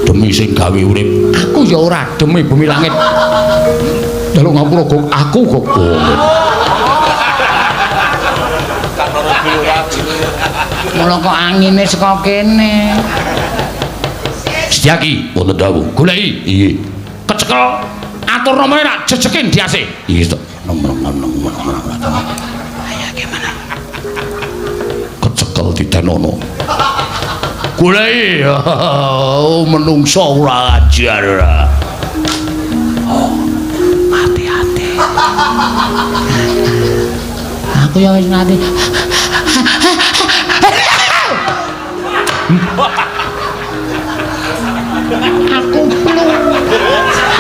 demi sing gawe urip. Aku ya ora demi bumi langit. Njaluk ngapura kok aku kok. Mula kok angine saka kene. Setyaki wonten dawuh. Goleki. Iya. Kecekel atur nomore rak jejeke ndiase. Iya to. Nomor. Ayo gimana? Kecekel didanono. Goleki. Oh, menungso ora ajar ora. Oh, hati-hati. Aku ya wis ngati. Aku flu.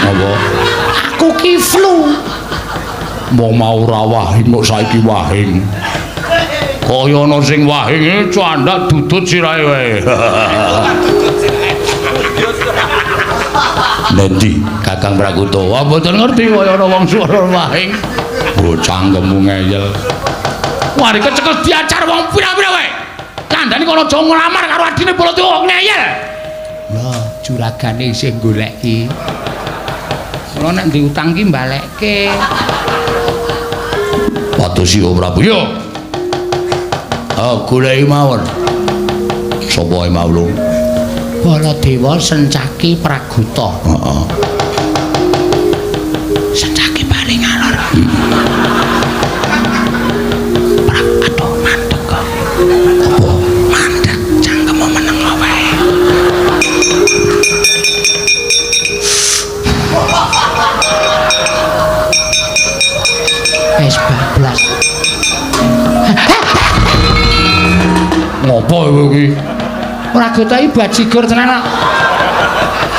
Apa? Aku ki flu. Wong mau ora wahing kok saiki wahing. Kaya ana sing wahing candak dudut sirahe wae. Nendi Kakang Prakuta? Wah mboten ngerti kaya ana wong swara wahing. Oh cangkemmu ngeyel. Wah dikecekel diajar wong pira-pira wae. Kandhane kono aja nglamar karo adine Baladewa ngeyel. Lah juragane isih goleki. Kula nek diutang ki mbalekke. Padusi Prabu. Yo. Ah goleki mawon. Sapa ae mau lho? Baladewa Sencaki Praguta. Heeh. Sencaki paling ngalor. Aduh mandek kok. Apa? Mandek cangkemmu meneng wae. Wis bablas. Ngopo kowe iki? Ora getahi bajigur tenan kok.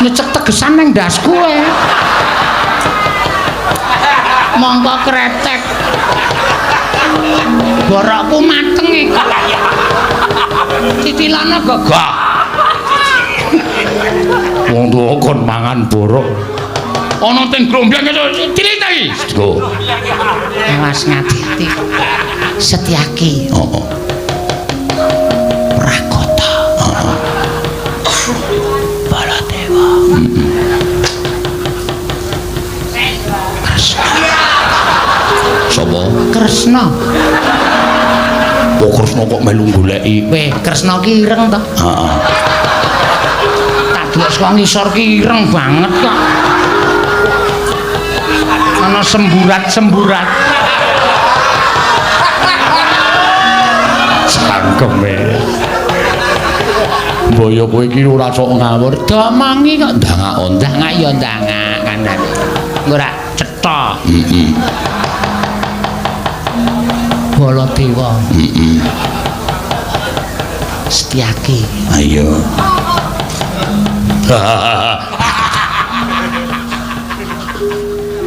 Nyecek tegesan nang ndasku ae. Mongko kretek. Borokku mateng iki. Titilane kok gah. Wong tuwa kon mangan borok. Ana teng grombyang cilik ta iki. Go. Awas ngati-ati. Setyaki. Heeh. Prakoto. Kresna kok melu goleki. Weh, Kresna ki ireng to? Heeh. Tak delok saka ngisor ki ireng banget kok. Ana semburat-semburat. Cangkeme. Boyo kowe iki ora sok ngawur. Domongi kok ndangak ndangak ya ndangak kandhane. Engko ora cetha. Heeh. Baladewa. Heeh. Setyaki. Ayo.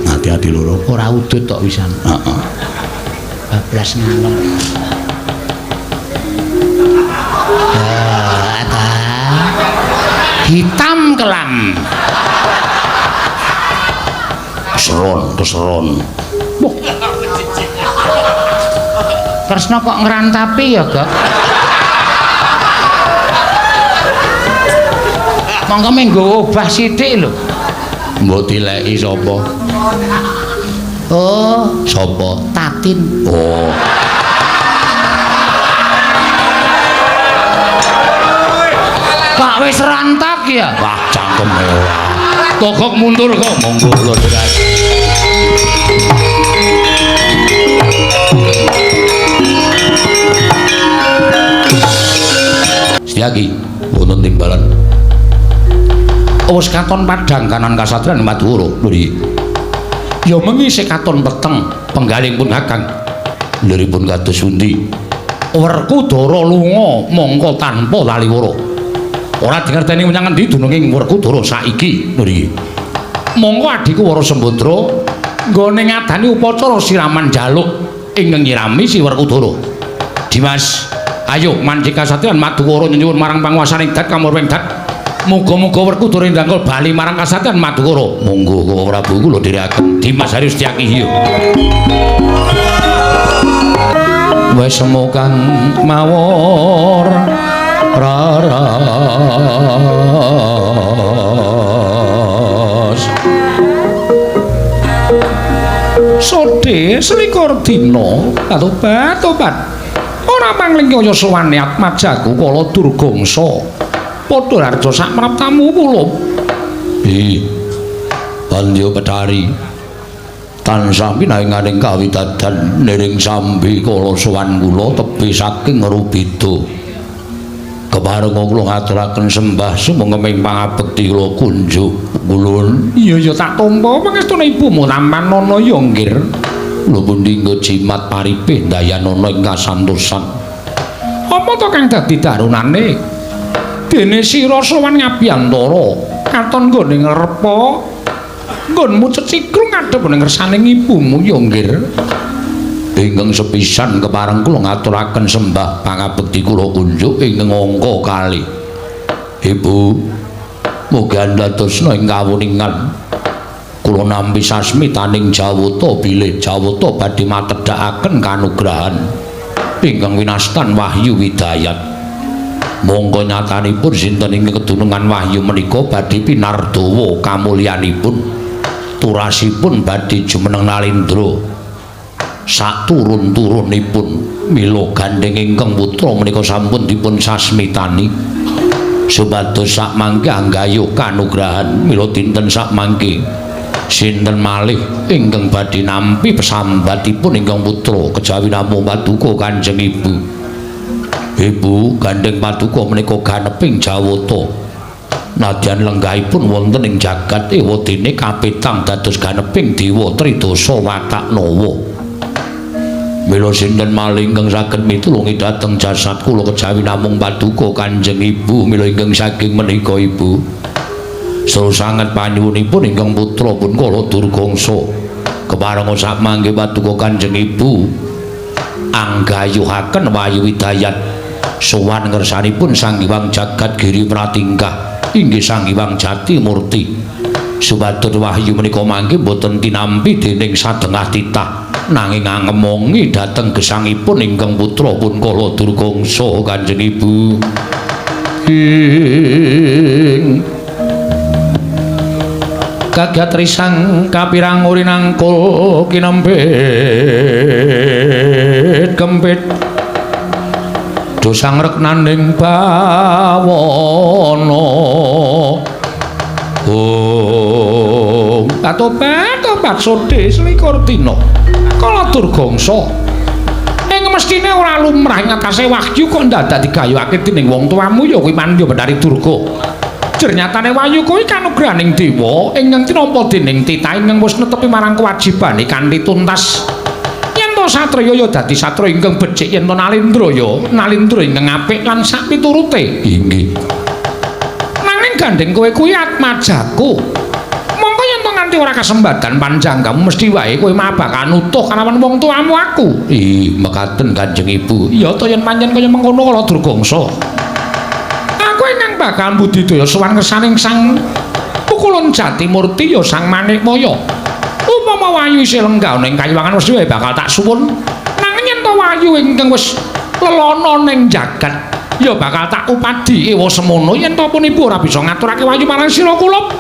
Hati-hati loro. Ora udut tok wisan. Heeh. Bablas ngalor. Hitam kelam. Keseron, keseron. Wah. Kresna kok ngrantapi ya, Gok? Monggo menggo obah sithik lho. Mbok tileki sapa? Oh, sapa? Tatin. Oh. Kok wis rantak ya? Wah, cangkeme ora. Togok mundur kok. Monggo kula dherek. Setyaki wonten timbalan. Wis katon padhang kanan kasatriyan Madura. Lho iki. Ya mengi sik katon peteng penggaling pun Kakang. Liripun kados pundi? Werkudara lunga mongko tanpa taliwara. Ora dingerteni menyang endi dununging Werkudara saiki. Lho iki. Mongko adhiku Wara Sembadra nggone ngadani upacara siraman jaluk ingkang nyirami si Werkudara. Dimas, ayo manjing kasatriyan Madukara nyuwun marang panguwasaning dat kamurwing dat. Muga-muga Werkudara ndangkul bali marang kasatriyan Madukara. Monggo Koko Prabu kula dherekaken. Dimas Haryo Setyaki hiyo. Wis kang mawur raras. Sode selikur dina katobat-tobat. Ora pangling kaya sowane atmajaku kala Durgangsa. Padha harja sak praptamu kula. Ih. Bandya Betari tansah pinaringaning kawidadan niring sambi kala sowan kula tebih saking Rubeda. Keparenga kula ngaturaken sembah sumangga pangabekti kula kunjuk kulun. Iya ya tak tampa pangestune ibumu tampanana ya nggir. Kula pundi nggo jimat paripih ndayanana ing kasantosan. Apa to kang dadi darunane? Dene sira sowan ngabiyantara katon nggone ngrepa nggonmu ceciklung ngadhep ning ngersane ibumu ya nggir. Ingkang sepisan kepareng kula ngaturaken sembah pangabekti kula kunjuk ingkang angka kalih. Ibu, mugi andadosna ing kawuningan. Kula nampi sasmitaning jawata bilih jawata badhe matedhakaken kanugrahan ingkang winastan Wahyu Widayat. Monggo nyatanipun sinten ingkang kedunungan wahyu menika badhe pinardawa kamulyanipun turasipun badhe jumeneng nalindra saturun-turunipun. Mila gandheng ingkang putra menika sampun dipun sasmitani supados sakmangke anggayuh kanugrahan. Mila dinten sakmangke sinten malih ingkang badhe nampi pesambatipun ingkang putra kejawi namung paduka Kanjeng Ibu. Ibu gandheng paduka menika ganeping jawata. Nadyan lenggahipun wonten ing jagat ewadene kapitang dados ganeping dewa tridasa watak nawa. Mila sinten malih ingkang saged mitulungi dhateng jasad kula kejawi namung paduka Kanjeng Ibu. Mila ingkang saking menika Ibu seru sanget panyuwunipun ingkang putra pun kala Durgangsa. Keparenga sakmangke paduka Kanjeng Ibu anggayuhaken Wahyu Widayat sowan ngersanipun Sang Hyang Jagat Giri Pratingkah inggih Sang Hyang Jati Murti supados wahyu menika mangke boten tinampi dening sadengah titah nanging angemongi dhateng gesangipun ingkang putra pun kala Durgangsa. Kanjeng Ibu ing kagat risang kapirang urinangkul kinempit kempit Do sangreknaning bawana. Oh, katobat sode selikur dina. Kala Durgangsa ing mestine ora lumrah ing atase wahyu kok ndadak digayuhake dening wong tuamu ya kuwi Mandya Bathari Durga. Jernyatane wahyu kuwi kanugrahaning dewa ingkang tinampa dening titah ingkang wis netepi marang kewajibane kanthi tuntas. Yen to satriya ya dadi satriya ingkang becik, yen to nalindra ya nalindra ingkang apik lan sapiturute. Inggih. Nanging gandeng kowe kuwi atmajaku. Mongko yen to nganti ora kasembadan panjang kamu mesti wae kowe bakal nutuh kalawan wong tuamu aku. Ih, mekaten Kanjeng Ibu. Iya to yen pancen kaya mengkono kala Durgangsa. Aku ingkang bakal budidaya sowan ngersaning Sang Pukulun Jatimurti ya Sang Manikmaya. Upama Wayu isih lenggah ning kayuwangan mesti wae bakal tak suwun. Nanging yen to Wayu ingkang wis lelana ning jagat ya bakal tak upadi ewa semono yen to pun ibu ora bisa ngaturake Wayu marang sira kula.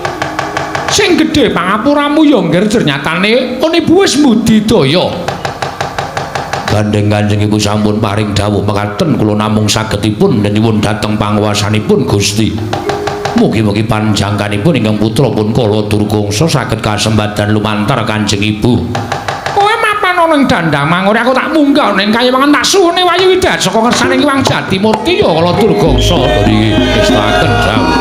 Sing gedhe pangapuramu ya nggir ternyatane pun ibu wis budidaya. Gandeng Kanjeng Ibu sampun paring dawuh mekaten kula namung sagedipun nyuwun dhateng panguwasanipun Gusti. Mugi-mugi panjangkanipun ingkang putra pun Kala Durgangsa saged kasembadan lumantar Kanjeng Ibu. Kowe mapan ana ing dandang mangore aku tak munggah ning kayiwangan tak suwune Wayu Widayat saka ngersane Hyang Jatimurti ya Kala Durgangsa. Nggih, ngestaken dawuh.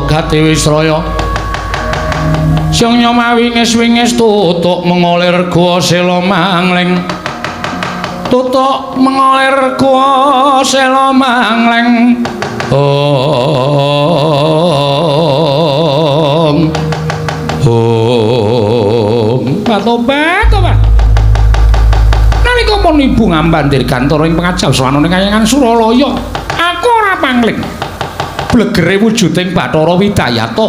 Gati Wisraya Syangnya mawingis-wingis tutuk mengolir gua sela mangling. Tutuk mengolir gua sela mangling. Om Om Patobat tobat. Nalika pun ibu ngambandir gantara ing pengajaw sawanane kayangan Suralaya, aku ora pangling. Blegere wujuding Bathara Widayata.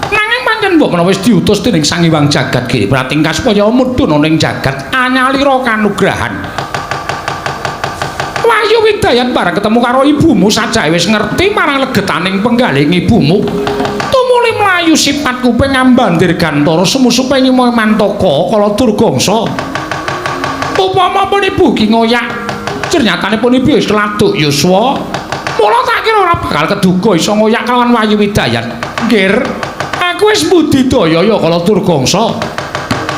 Nanging pancen mbok menawa wis diutus dening Sang Hyang Jagat Giri Pratingkah supaya mudhun ana ing jagat anyalira kanugrahan. Wahyu Widayat bareng ketemu karo ibumu sajae wis ngerti marang legetaning penggalih ibumu. Tumuli mlayu sipat kuping ngambandir gantara sumusupe ing Mantaka kala Durgangsa. Upama pun ibu ki ngoyak, ternyatane pun ibu wis laduk yuswa. Mula tak kira ora bakal keduga iso ngoyak kalawan Wahyu Widayat. Nggir, aku wis budidaya ya kala Durgangsa.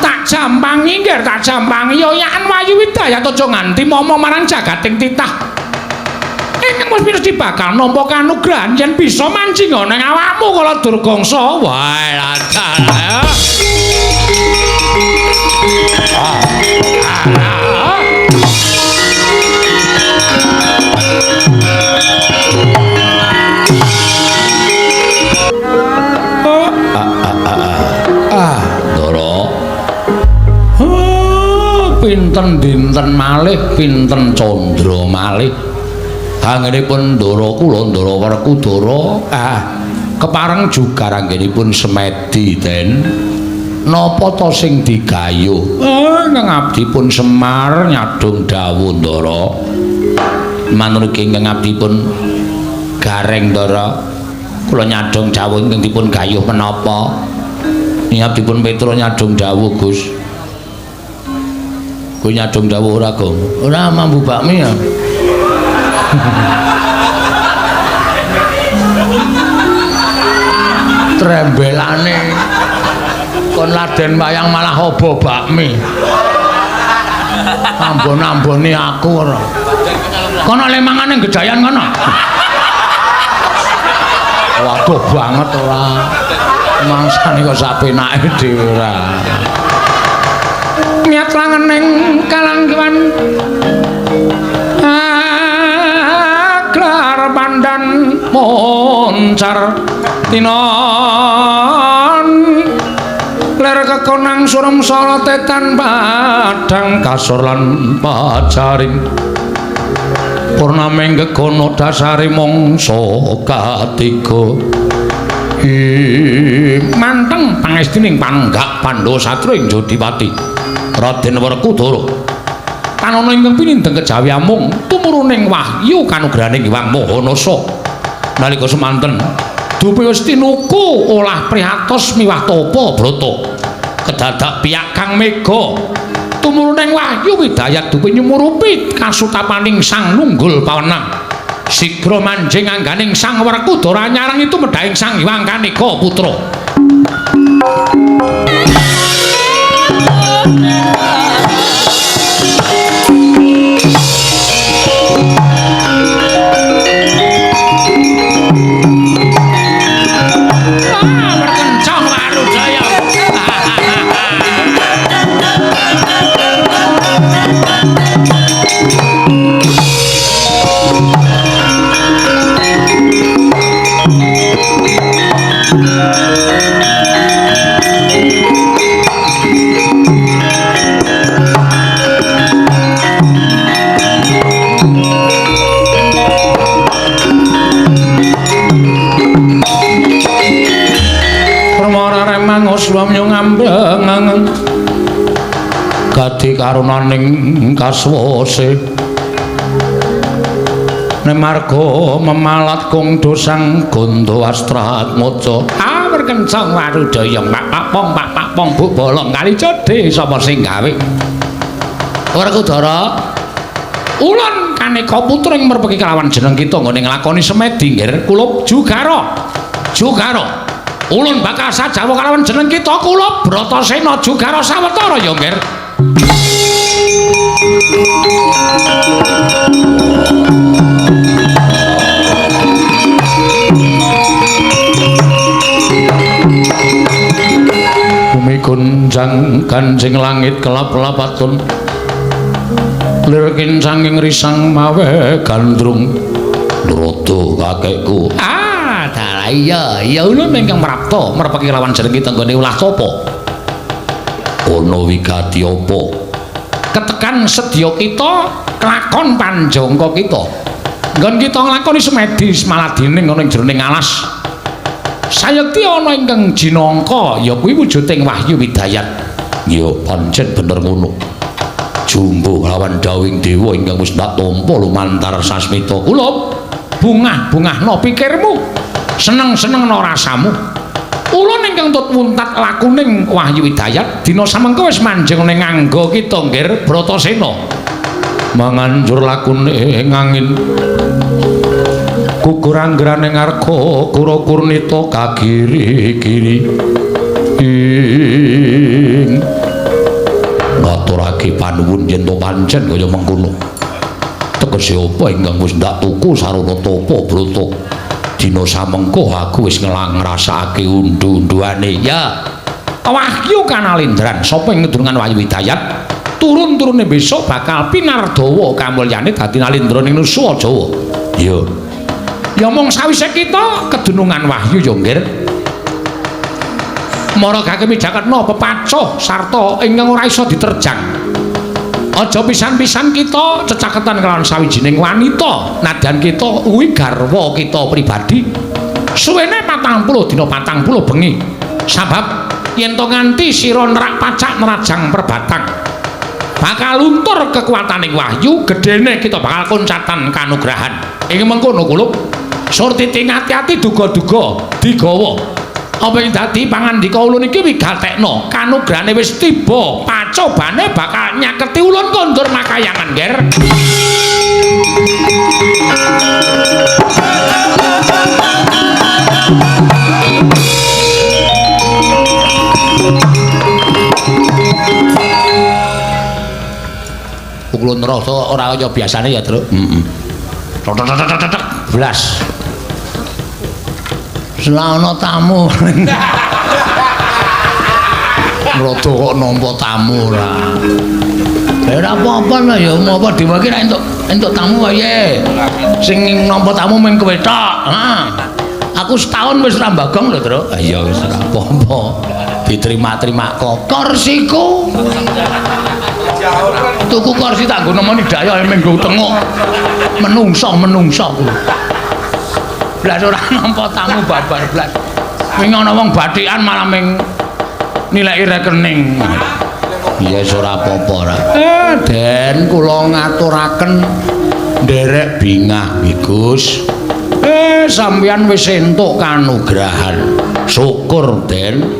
Tak jampangi nggir, tak jampangi oyakan Wahyu Widayat aja nganti momong marang jagating titah. Ingkang wis mesti bakal nampa kanugrahan yen bisa manjing ana ing awakmu kala Durgangsa. Wah, dalah. Ndara. Pinten dinten malih, pinten candra malih. Anggenipun Ndara kula Ndara Werkudara, kepareng juga anggenipun semedi, Den. Napa ta sing digayuh? Ingkang abdi pun Semar nyadong dawuh Ndara. Manut ingkang abdi pun Gareng Ndara. Kula nyadong dawuh ingkang dipun gayuh menapa? Ing abdi pun Petro nyadong dawuh, Gus. Kowe nyadong dawuh ora, Gong? Ora mambu bakmi ya. Trembelane kon laden wayang malah obo bakmi. Ambon-ambone aku ora. Kono le mangane gejayan kono. Waduh banget ora. Mangsane kok sapenake dhewe ora. Niat langening kalanggiwan aglar pandan moncar tinon ler kekonang surem sorotetan padang kasur lan pajaring purnaming gegono dasare mangsa katiga. Manteng pangestining panenggak Pandhawa Satria ing Jodipati Raden Werkudara tanana ingkang pinindeng kejawi amung tumuruning wahyu kanugrahaning Hyang Maha Nasa. Nalika semanten dupe wis tinuku olah prihatos miwah tapa brata kedadak piyak kang mega tumuruning wahyu widayat dupe nyumurupi kasutapaning sang nunggul pawenang sigra manjing angganing Sang Werkudara nyarengi tumedhaing Sang Hyang Kaneka Putra. Berkencang Warudaya. Swamyo ngambengang gati karunaning kaswase nemarga memalat kung dosang gondo astratmaja. Awer kencang Warudaya pak pong pak pong bu bolong kali jodhe sapa sing gawe Werkudara ulun kaneka putra ing merpeki kalawan jeneng kita nggone nglakoni semedi nggir kula Jugara. Jugara ulun bakal sajawa kalawan jeneng kita kula Bratasena Jugara sawetara ya nggir. Bumi gonjang ganjing langit kelap-lapatun lir kincanging risang mawe gandrung nrodo kakekku. Iya, iya ulun ingkang prapta merpeki lawan jeneng kita nggone ulah tapa. Ana wigati apa? Ketekan sedya kita kelakon panjangka kita. Nggon kita nglakoni semedi maladining ana ing jroning alas. Sayekti ana ingkang jinangka ya kuwi wujuding wahyu widayat. Ya pancen bener ngono. Jumbuh lawan dawing dewa ingkang wis tak tampa lumantar sasmita kula. Bungah-bungahno pikirmu. Seneng-senengno rasamu. Ulun ingkang tut muntat lakuning wahyu hidayat dina samengko wis manjing ning nganggo kita nggir Bratasena. Manganjur lakune ngangin gugur anggrane ngarga kura kurnita kagiri-giri ing ngaturake panuwun yen to pancen kaya mengkono. Tegese apa ingkang wis ndak tuku sarana tapa brata? Dina samengko aku wis ngrasakake undu-unduane. Ya. Wahyu kanalindran sapa ing ngedurungan wahyu hidayat turun-turune besok bakal pinardawa kamulyane dadi nalindra ning Nusa Jawa. Ya. Ya mung sawise kita kedunungan wahyu ya nggir. Maragake mijaketna pepacuh sarta ingkang ora iso diterjang. Aja pisan-pisan kita cecaketan kelawan sawijining wanita nadyan kita kuwi garwa kita pribadi. Suwene 40 dina 40 bengi. Sabab Yen to nganti sira nerak pacak nerajang perbatang, bakal luntur kekuataning wahyu, gedene kita bakal koncatan kanugrahan. Ing mengkono kulup, Surtiti ngati-ati duga-duga digawa. Apa ing dadi pangandika ulun iki wigatekno, kanugrahane wis tiba, pacobane bakal nyaketi ulun kondur makayangan, Ger. Ulun rasa ora kaya biasane ya, Truk. Heeh. Tok tok tok tok blas. Lah ana tamu. Rada kok nampa tamu ora. Ya ora apa-apa lah ya, apa dhewe iki nek entuk tamu wae. Sing nampa tamu mung kowe tok. Ha. Aku setahun wis ora mbagong lho, Truk. Iya wis ora apa-apa. Diterima-terima kok. Kursiku. Tuku kursi tak nggo nemoni daya minggu tenguk. Menungso-menungso ku. Blas ora nampa tamu babar blas. Wingi ana wong bathikan malah ming nilai rekening. Iya wis ora apa-apa ora. Den kula ngaturaken nderek bingah Gus. Sampeyan wis entuk kanugrahan. Syukur, Den.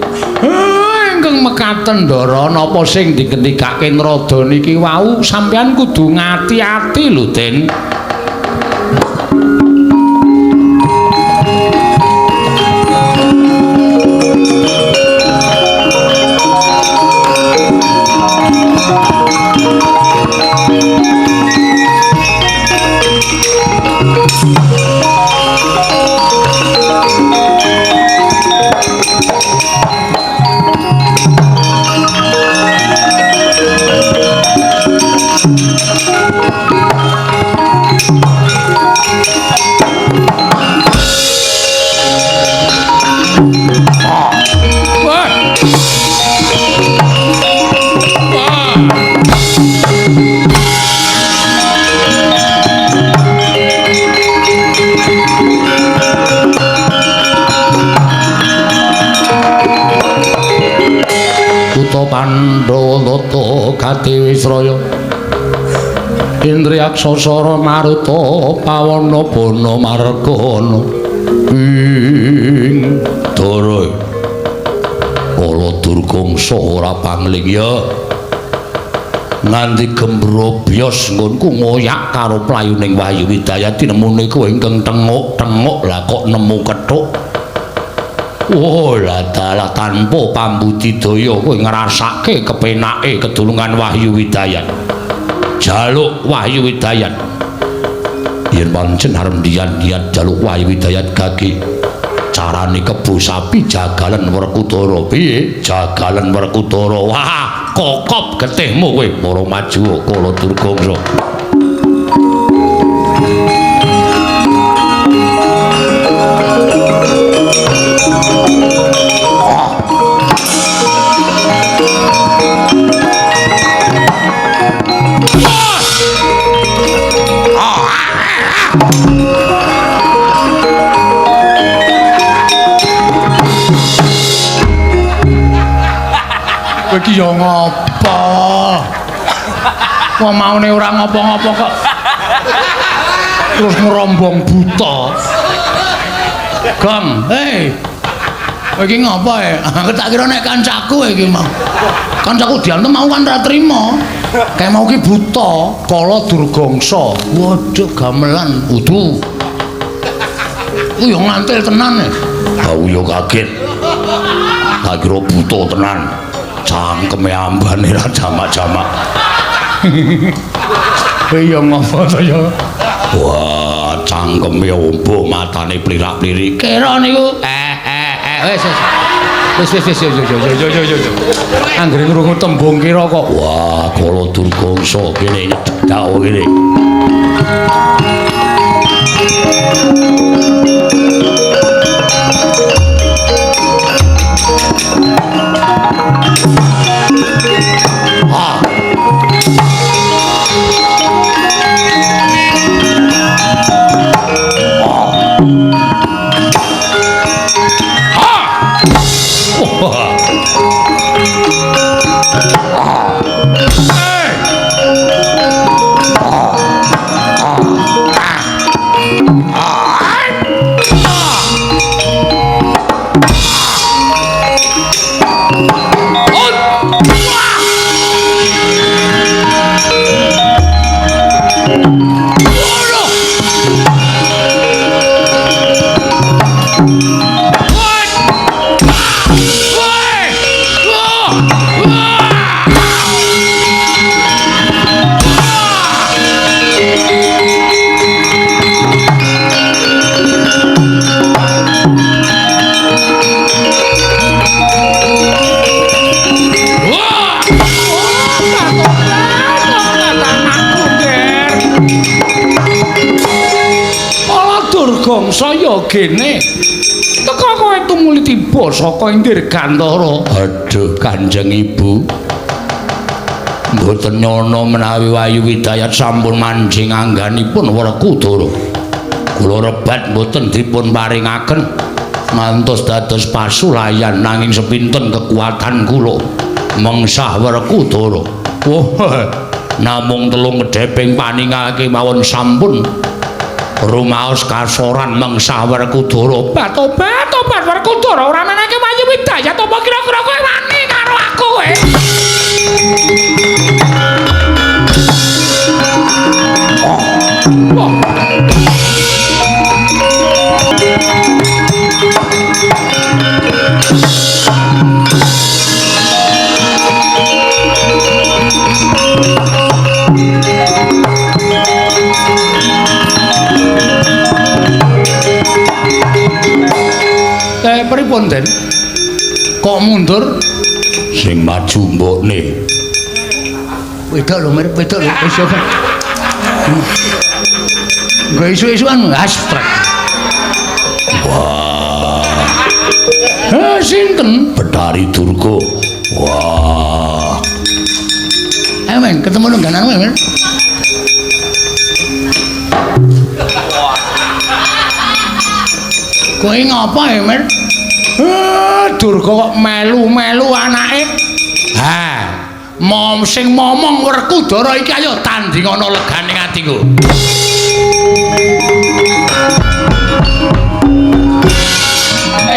Ingkang mekaten ndara napa sing digendikake Narada niki wau sampeyan kudu ngati-ati lho, Den. Pandhawa tata Kadewisraya Indriyaksa Sara Maruta Pawana Bana Margana ing Dara Kala Durgangsa ora pangling ya nganti gembrobyos nggonku ngoyak karo playuning Wahyu Widayati nemune kowe ingkang tenguk-tenguk lah kok nemu kethuk. Oh lah dalah tanpa pambudidaya kowe ngrasake kepenake kedulungan Wahyu Widayat. Jaluk Wahyu Widayat. Yen pancen arep niat-niat jaluk Wahyu Widayat gage. Carane kebo sapi jagalan Werkudara. Piye? Jagalan Werkudara. Wah, kokop getihmu kowe para maju Kala Durgangsa. Kowe iki ya ngopo? Wong maune ora ngopo-ngopo kok terus ngerombong buta. Gong, hei. Kowe iki ngopo e? Aku tak kira nek kancaku iki mau. Kancaku diantem mau kan ora trima. Kae mau ki buta, Kala Durgangsa. Waduh gamelan udu. Ku yo ngantil tenan e. Aku yo kaget. Tak kira buta tenan. Cangkeme ambane ra jamak-jamak. Kowe yo ngopo to yo? Wah, cangkeme ombo, matane plirak-plirik. Kira niku wis wis wis wis yo yo yo yo yo yo. Anggere ngrungu tembung kira kok. Wah, Kala Durgangsa kene nyedhak kene. Ah. Ah. Ah. Wah. saya gene. Teka kowe tumuli tiba saka ing Dirgantara. Aduh, Kanjeng Ibu. Mboten nyono menawi Wahyu Widayat sampun manjing angganipun Werkudara. Kula rebat mboten dipun paringaken ngantos dados pasulayan nanging sepinten kekuatan kula mengsah Werkudara. Wah, namung telung kedheping paningal kemawon sampun rumaos kasoran mengsah Werkudara. Tobat, tobat Werkudara ora menehke Wahyu Widayat apa kira-kira kowe wani karo aku kowe? Pripun, Den? Kok mundur? Sing maju mbokne. Wedok lho, Mir, wedok lho. Wis yo. Nggo isu-isuan astrek. Wah. Sinten? Betari Durga. Wah. Ayo, men, ketemu nunggananmu, Men. Kowe ngapa, Mir? Durga kok melu-melu anake. Ha, mom sing momong Werkudara iki ayo tanding ana legane atiku.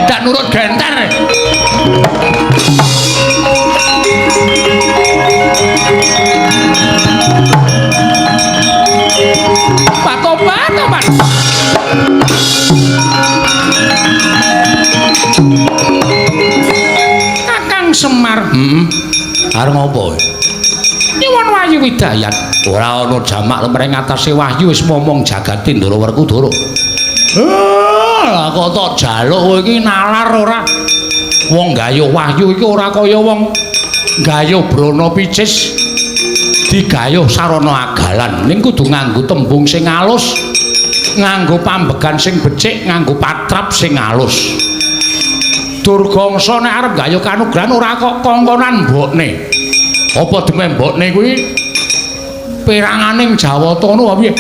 Dak nurut genter. Patobat, tobat. Kakang Semar. Heeh. Arep ngopo? Nyuwun Wahyu Widayat. Ora ana jamak lemreng atase wahyu wis momong jagate Ndara Werkudara. Lah kok tok jaluk kowe iki nalar ora? Wong gayuh wahyu iki ora kaya wong gayuh brana picis. Digayuh sarana agalan ning kudu nganggo tembung sing alus, nganggo pambegan sing becik, nganggo patrap sing alus. Durgangsa nek arep gayuh kanugrahan ora kok kongkonan mbokne. Apa demen mbokne kuwi peranganing Jawata ngono apa piye?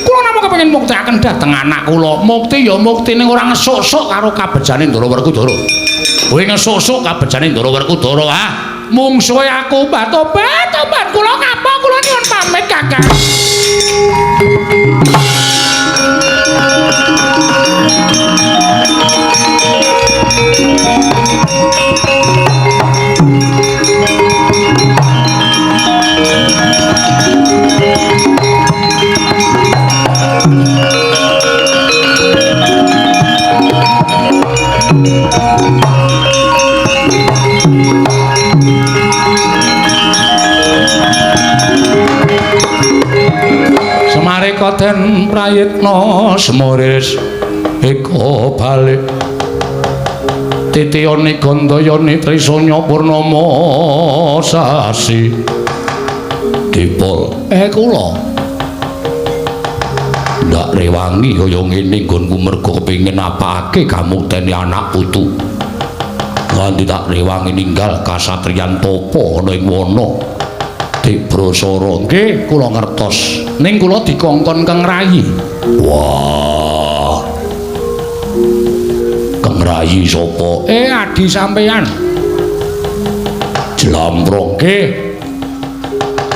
Kula namung kepengin muktekaken dhateng anak kula. Mukti ya mukti ning ora ngesuk-suk karo kabejane Ndara Werkudara. Kowe ngesuk-suk kabejane Ndara Werkudara, ha? Mungsuhe aku tobat, tobat kula ngapa kula nyuwun pamit, Kakang. Semareka den prayitna semoris eka balik titiyane gandayane trisanya purnama sasi Dipol. Kula ndak rewangi kaya ngene nggonku mergo kepengin apake kamuktene anak putu. Nganti tak rewangi ninggal kasatriyan tapa ana ing wana Dibrasara. Nggih, kula ngertos. Ning kula dikongkon Kang Rayi. Wah. Kang Rayi sapa? Adi sampeyan. Jlamprong. Nggih.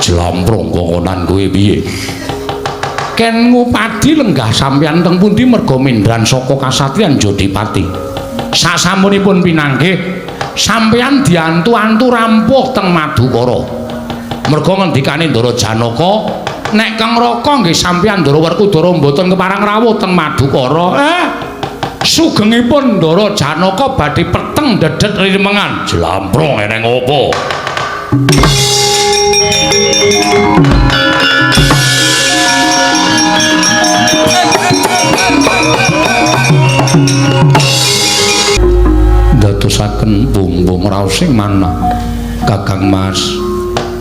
Jlamprong kongkonan kowe piye? Ken ngupadi lenggah sampeyan teng pundi merga mindran saka kasatriyan Jodipati. Sasampunipun pinanggih sampeyan diantu-antu rampuh teng Madukara. Merga ngendikane Ndara Janaka, nek Kang Raka nggih sampeyan Ndara Werkudara mboten keparang rawuh teng Madukara. Sugengipun Ndara Janaka badhe peteng dedet rimengan. Jlamprong eneng apa? Dadosaken bumbung raos sing manah Kakang Mas.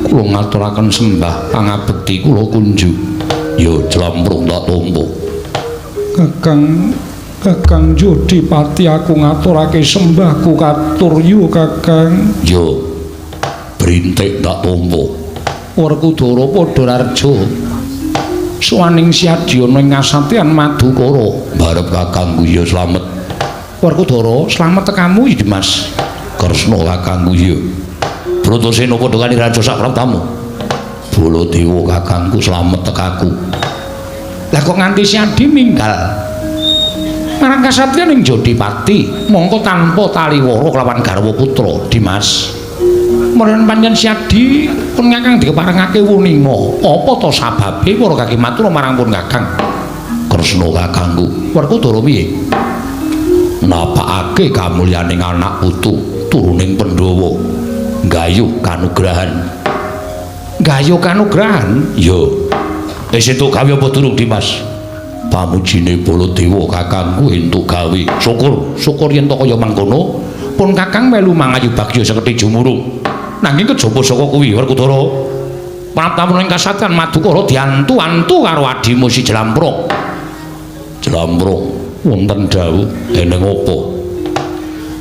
Kula ngaturaken sembah pangabekti kula kunju. Ya jlamprung tak tampa. Kakang, Kakang Jodipati, aku ngaturake sembahku katur yu Kakang. Yo. Brintik tak tampa. Werkudara padha rarja. Suwaning Siadiyana ing kasatyan Madukara. Barep kakangku ya slamet. Werkudara, slamet tekamu iki Mas. Kresna kakangku ya. Bratasena padha kali raja sak praptamu. Baladewa kakangku slamet tekaku. Lah kok nganti Siadi ninggal marang kasatriyan ing Jodipati mongko tanpa taliwara kelawan garwa putra Dimas. Meren pancen Siadi pun kakang dikeparengake wuninga. Apa to sababe para kaki matur marang pun kakang? Kresna kakangku. Werkudara piye? Napakake kamulyaning anak putu turuning Pandhawa nggayuh kanugrahan. Nggayuh kanugrahan? Ya. Wis entuk gawe apa durung Dimas? Pamujine Baladewa kakangku entuk gawe. Syukur, syukur yen to kaya mangkono. Pun kakang melu mangayu bagya seketi jumurung. Nanging kejaba saka kuwi Werkudara, praptamu ing kasatyan Madukara diantu-antu karo adimu si Jlamprong. Jlamprong wonten dawuh eneng apa?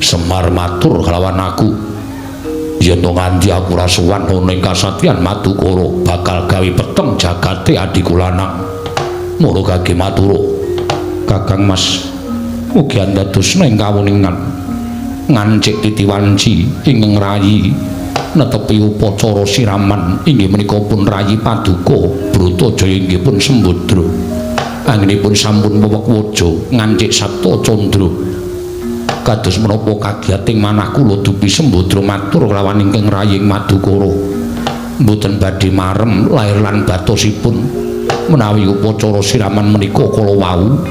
Semar matur kelawan aku. Yen to nganti aku ora sowan ana ing kasatyan Madukara bakal gawe peteng jagate adhiku lanang. Mula kage matura. Kakang Mas, mugi andadosna ing kawuningan ngancik titi wanci ingkang rayi netepi upacara siraman inggih menika pun rayi paduka Bratajaya inggih pun Sembadra. Anggenipun sampun wewek waja ngancik Sabta Candra. Kados menapa kagiyating manah kula dupi Sembadra matur kelawan ingkang raying Madukara. Mboten badhe marem lair lan batosipun menawi upacara siraman menika kala wau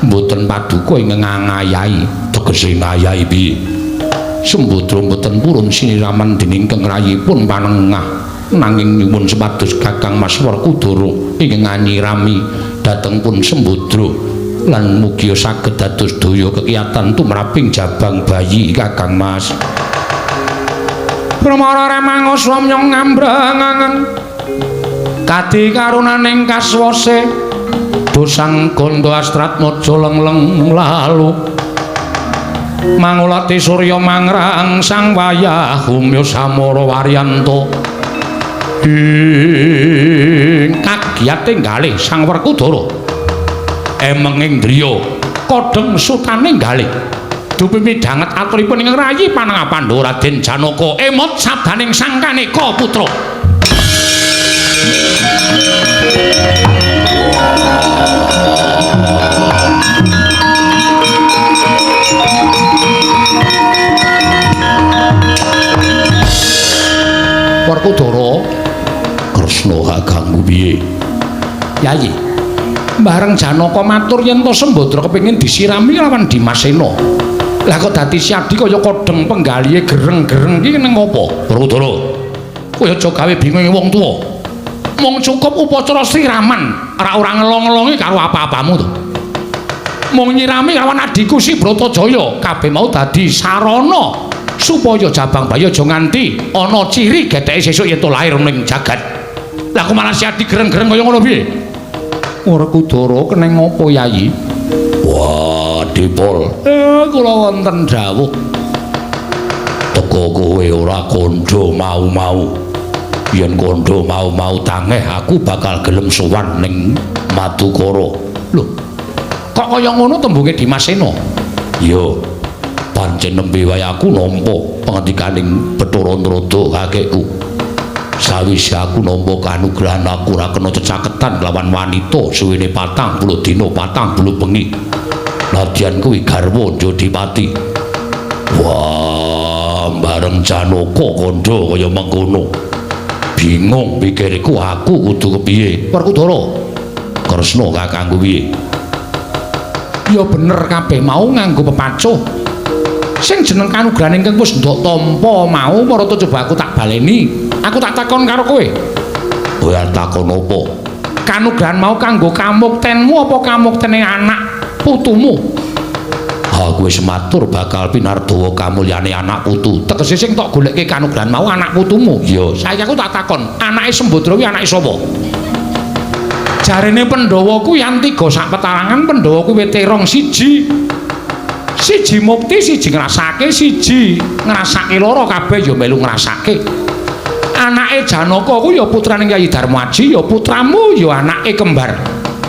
mboten paduka ingkang ngayahi. Tegese ngayahi piye? Sembadra mboten purun siniraman dening ingkang rayipun panengah nanging nyuwun supados Kakang Mas Werkudara ingkang nganyirami dhateng pun Sembadra lan mugi saged dados daya kekiyatan tumraping jabang bayi Kakang Mas. Brahmara remangsa myong ngambrangangen kadi karunaning kaswase dosang gandha astratmaja lengleng lalu mangulati surya mangrang sang wayah humya samara waryanto. Ing kagiyating galih Sang Werkudara emenging driya kodheng sutane galih dupi midhanget aturipun ing rayi panengah Pandhawa Raden Janaka emot sabdaning Sang Kaneka putra. Werkudara, Kresna kakangku piye? Yayi, bareng Janaka matur yen to Sembadra kepengin disirami lawan Dimasena. Lah kok dadi Siadi kaya kodheng penggalihe gereng-gereng iki nang apa? Werkudara, kowe aja gawe bingunge wong tuwa. Mung cukup upacara siraman, ora ngelong-ngelongi karo apa-apamu to. Mung nyirami lawan adhiku si Bratajaya, kabeh mau dadi sarana supaya jabang bayi aja nganti ana ciri getheke sesuk yen to lair ning jagat. Lah kok malah Siadi gereng-gereng kaya ngono piye? Werkudara keneng apa Yayi? Wah, Dipol. Kula wonten dawuh. Teko kowe ora kandha mau-mau. Yen kandha mau-mau tangeh aku bakal gelem sowan ning Madukara. Lho, kok kaya ngono tembunge Dimasena? Ya, pancen nembe wae aku nampa pangandikaning Bathara Narada kakekku. Sawise aku nampa kanugrahan aku ora kena cecaketan lawan wanita suwene 40 dina 40 bengi. Nadyan kuwi garwa Jodipati. Wah, bareng Janaka kandha kaya mengkono. Bingung pikirku aku kudu kepiye. Werkudara, Kresna kakangku piye? Ya bener kabeh mau nganggo pepacuh. Sing jeneng kanugrahan ingkang wis ndok tampa mau para coba aku tak baleni. Aku tak takon karo kowe. Kowe takon apa? Kanugrahan mau kanggo kamuktenmu apa kamuktene anak putumu? Aku wis matur bakal pinardawa kamulyane anak putu. Tegese sing tok golekke kanugrahan mau anak putumu. Ya, saiki aku tak takon, anake Sembadra kuwi anake sapa? Jarene Pandhawa kuwi antiga sak petarangan, Pandhawa kuwi terong siji. Siji mukti, siji ngrasake, siji ngrasake lara, kabeh ya melu ngrasake. Anake Janaka kuwi ya putrane Kyai Darmaji, ya putramu, ya anake kembar.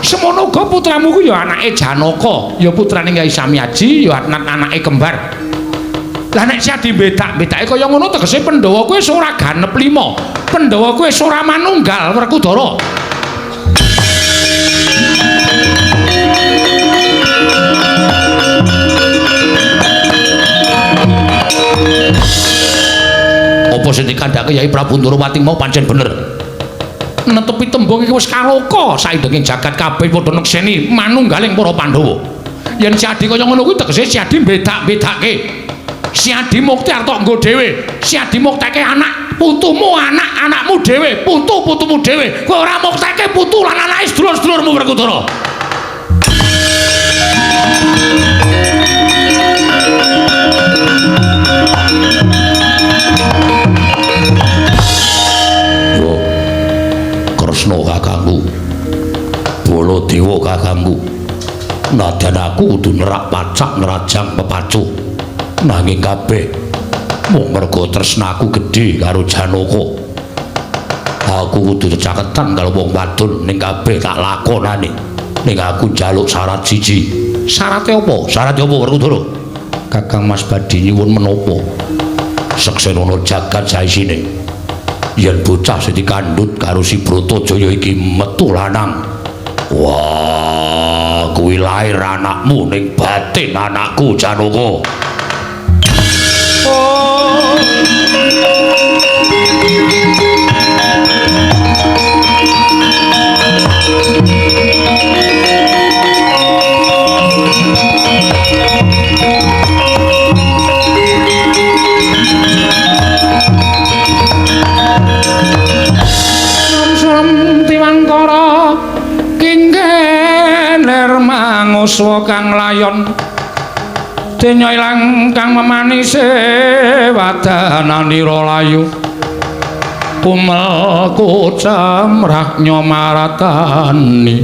Semono uga putramu kuwi ya anake Janaka, ya putrane Kyai Samyaji, ya anake kembar. Lah nek Siadi bedak-bedake kaya ngono tegese Pandhawa kuwi wis ora ganep lima. Pandhawa kuwi wis ora manunggal Werkudara. Apa sing dikandhake Yai Prabu Ndorowati mau pancen bener. Netepi tembung iki wis kaloka saindenging jagat kabeh padha nekseni manunggaling para Pandhawa. Yen Siadi kaya ngono kuwi tegese Siadi bedak-bedake. Siadi mukti arep tok nggo dhewe. Siadi mukteke anak putumu, anak-anakmu dhewe, putu-putumu dhewe. Kowe ora mukteke putu lan anake sedulur-sedulurmu Werkudara. Yo Kresna kakangku, Baladewa kakangku, nadyan aku kudu nerak pacak nerajang pepacu, nanging kabeh mung merga tresnaku gedhe karo Janaka. Aku kudu cecaketan karo wong wadon ning kabeh tak lakonane. Ning aku njaluk syarat siji. Syarate apa? Syarate apa Werkudara? Kakang Mas badhe nyuwun menapa? Seksenono jagat saisine. Yen bocah sing dikandhut karo si Bratajaya iki metu lanang. Wah, kuwi lair anakmu ning batin anakku Janaka. Oh. Sum tiwangkara kinggener manguswa kang layon denya ilang kang memanise wadananira layu kumel kucamrah nyomaratani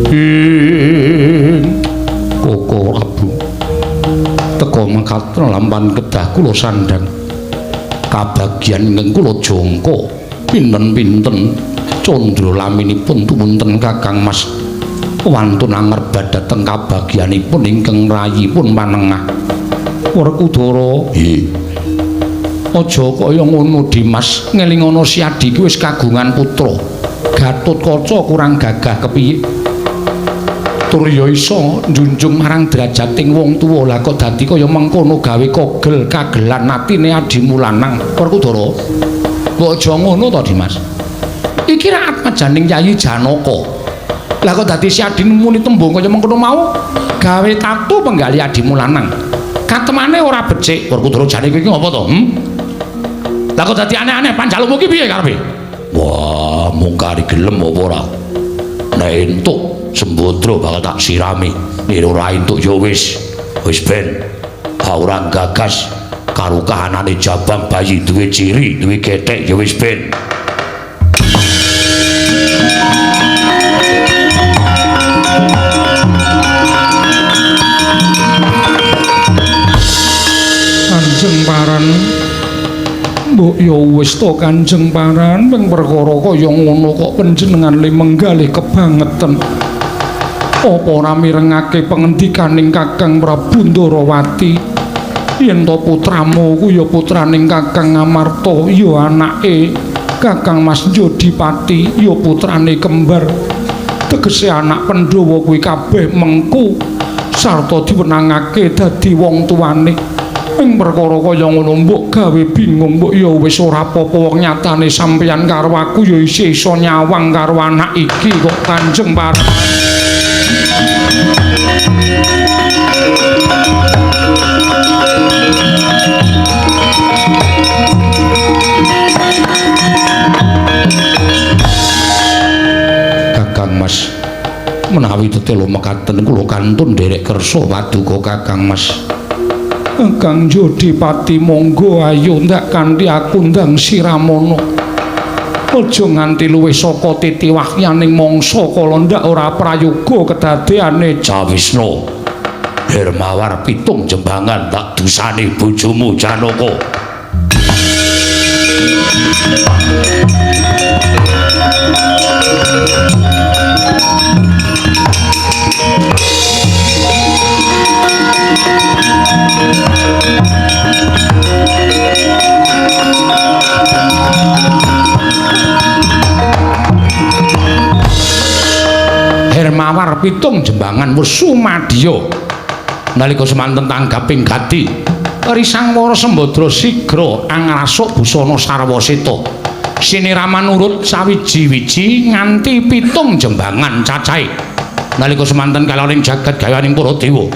ing Koko Prabu teka mekaten lampan kedah kula sandhang kabagyan ingkang kula jangka pinten-pinten candra laminipun tumunten Kakang Mas wantun angerbat dhateng kabagyanipun ingkang rayipun panengah Werkudara. Nggih. Aja kaya ngono Dimas, ngelingono Siadi ki wis kagungan putra. Gatotkaca kurang gagah kepiye? Tur ya iso njunjung marang derajating wong tuwa. Lah kok dadi kaya mengkono gawe kogel kagelan atine adimu lanang. Werkudara. Mbok aja ngono to Dimas. Iki ra atmajaning Yayi Janaka. Lah kok dadi Siadi muni tembung kaya mengkono mau gawe tatu penggali adimu lanang. Katemane ora becik. Werkudara jane kowe iki ngopo to? Lah kok dadi aneh-aneh panjalukmu ki piye karepe? Wah, mung kari gelem apa ora? Nek entuk sembodra bakal tak sirami. Nek ora entuk ya wis. Wis ben. Ora gagas karo kahanane jabang bayi duwe ciri, duwe gethek ya wis ben. Kanjeng Paran, mbok ya wis to Kanjeng Paran, ping perkara kaya ngono kok panjenengan le menggalih kebangetan. Apa ora mirengake pengendikaning Kakang Prabu Ndorowati? Yen to putramu ku ya putraning Kakang Amarta, ya anake Kakang Mas Jodipati, ya putrane kembar. Tegese anak Pandhawa kuwi kabeh mengku sarta diwenangake dadi wong tuane. Ing perkara kaya ngono mbok gawe bingung, mbok ya wis ora apa-apa wong nyatane sampeyan karo aku ya isih iso nyawang karo anak iki kok Kanjeng Paran. Kakang Mas, menawi tetela mekaten kula kantun nderek kersa paduka Kakang Mas. Kang Jodipati monggo ayo ndak kanthi aku ndang siramono. Aja nganti luwih saka titi wahyaning mangsa kala ndak ora prayoga kedadeane Jawisna. Hermawar pitung jembangan tak dusani bojomu Janaka. Hermawar pitung jembangan wis sumadya. Nalika semanten tanggaping gati, Risang Wara Sembadra sigra angrasuk busana sarwa seta. Siniraman urut sawiji-wiji nganti pitung jembangan cacahe. Nalika semanten kaloning jagat gaweaning para dewa.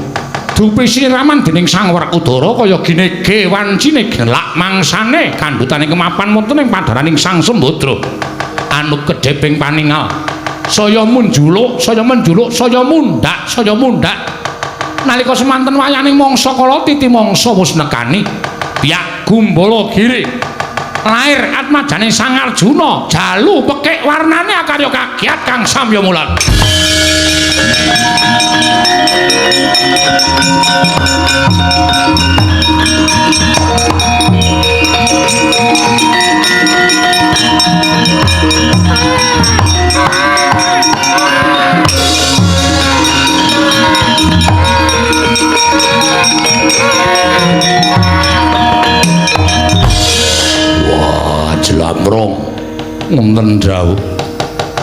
Dupi siniraman dening Sang Werkudara kaya ginege wancine gelak mangsane kandhutane kemapan wonten ing padharaning Sang Sembadra. Anut kedheping paningal. Saya munjuluk, saya menjuluk, saya mundhak, saya mundhak. Nalika semanten wayaning mangsa kala titi mangsa wis nekani biak Gumbala Giri. Lair atmajane Sang Arjuna, jalu pekik warnane akarya kagiat kang samya mulat. Wah, jlamrong wonten dawuh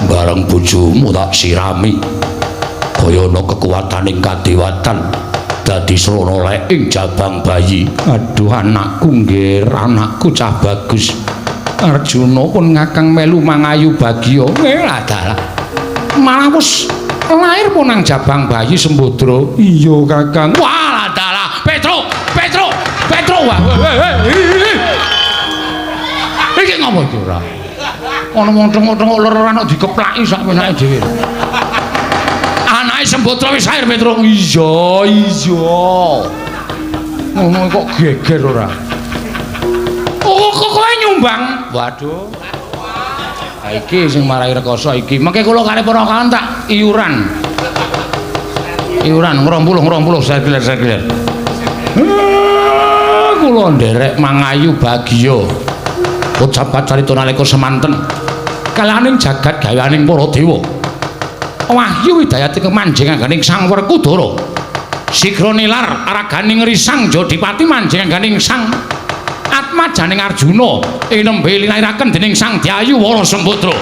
bareng bojomu tak sirami kaya ana kekuwataning kadewatan dadi srana lek ing jabang bayi. Aduh anakku nggih, anakku cah bagus. Arjuna pun ngakang melu mangayu bagya. Dalah. Malah wis lair pun nang jabang bayi Sembadra. Iya Kakang. Wah, dalah. Petruk, Petruk, Petruk. Wah, iki ngopo iki ora? Ana wong thenguk-thenguk ler-leran kok dikeplaki sak penake dhewe. Anake Sembadra wis lair Petruk. Iya, iya. Ngono kok geger ora? Oh, kok kowe nyumbang? Waduh. Ha iki sing marai rekoso iki. Mengke kula kali para kawan tak iuran. Iuran 20 sekiler-sekiler. Kula nderek mangayu bagya. Ucapan carita nalika semanten kalaning jagat gaweaning para dewa. Wahyu widayati kemanjing angganing Sang Werkudara. Sigra nilar araganing Risang Jodipati manjing angganing Sang Atmajaning Arjuna ing nembe linairaken dening Sang Dyayu Wara Sembadra.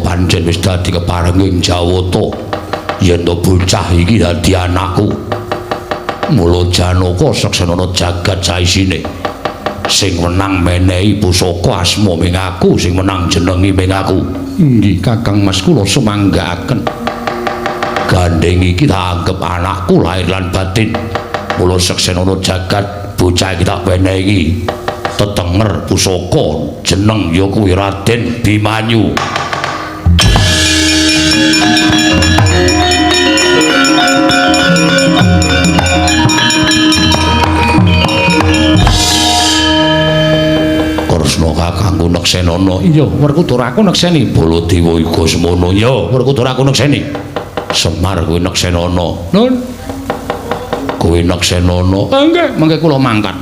Pancen wis dadi keparenging Jawata yen to bocah iki dadi anakku. Mula Janaka seksenana jagat saisine. Sing menang menehi pusaka asma ming aku, sing menang jenengi ming aku. Inggih Kakang Mas, kula sumanggaaken. Gandeng iki tak anggep anakku lahir lan batin. Mula seksenana jagat bocah iki tak wenehi tetenger pusaka jeneng ya kuwi Raden Bimanyu. Kresna kakangku neksenana. Iya, Werkudara aku nekseni. Baladewa uga semono. Iya, Werkudara aku nekseni. Semar kowe neksenana. Nun. Kowe neksenana. Nggih, mengke kula mangkat.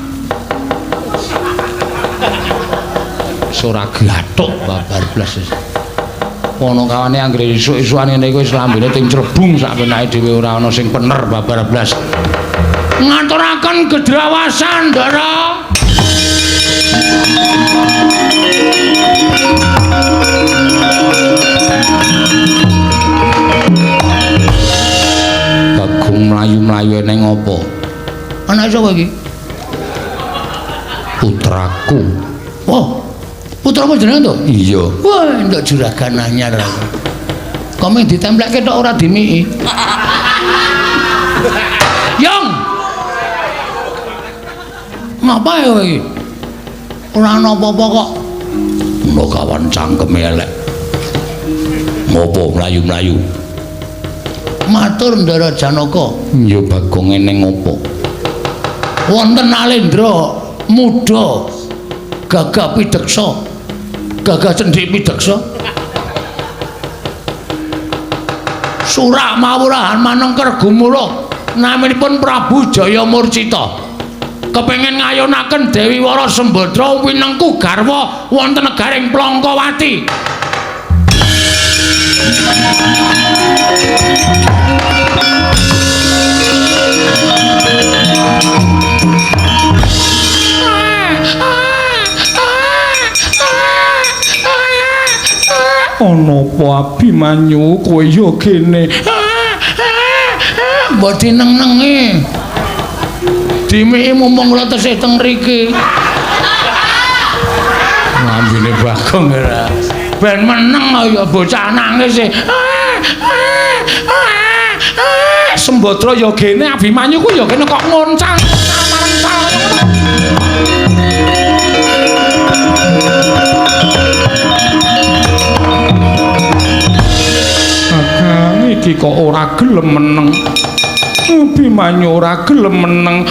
Ora gathuk babar blas. Ana kawane anggere isuk-isukan ngene iku wis lambene ting crebung sak penake dhewe ora ana sing pener babar blas. Ngaturaken gedrawasan, Ndara. Bagong mlayu-mlayu eneng apa? Anake sapa iki? Putraku. Oh. Putramu jenengan to? Iya. Wah, entuk juragan anyar aku. Kok mung ditemplekke tok ora dimiki. Yong. Ngapa ya kowe iki? Ora ana apa-apa kok. Ngono kawan cangkeme elek. Ngopo mlayu-mlayu? Matur Ndara Janaka. Ya Bagong ning ngopo? Wonten Alendra muda gagah pideksa. Gagah cendhik pideksa. Surak mawurahan manengker gumuruh naminipun Prabu Jaya Murcita. Kepengin ngayonaken Dewi Wara Sembadra winengku garwa wonten negaring Plangkawati. Ana apa Abimanyu kowe ya kene? Mbok dineng-nengi. Dimiki mumpung kula tesih teng mriki. Lambene Bagong ora. Ben meneng ya bocah nangis e. Sembadra ya gene, Abimanyu ku ya kene kok ngoncang marang. Kakang iki kok ora gelem meneng. Abimanyu ora gelem meneng.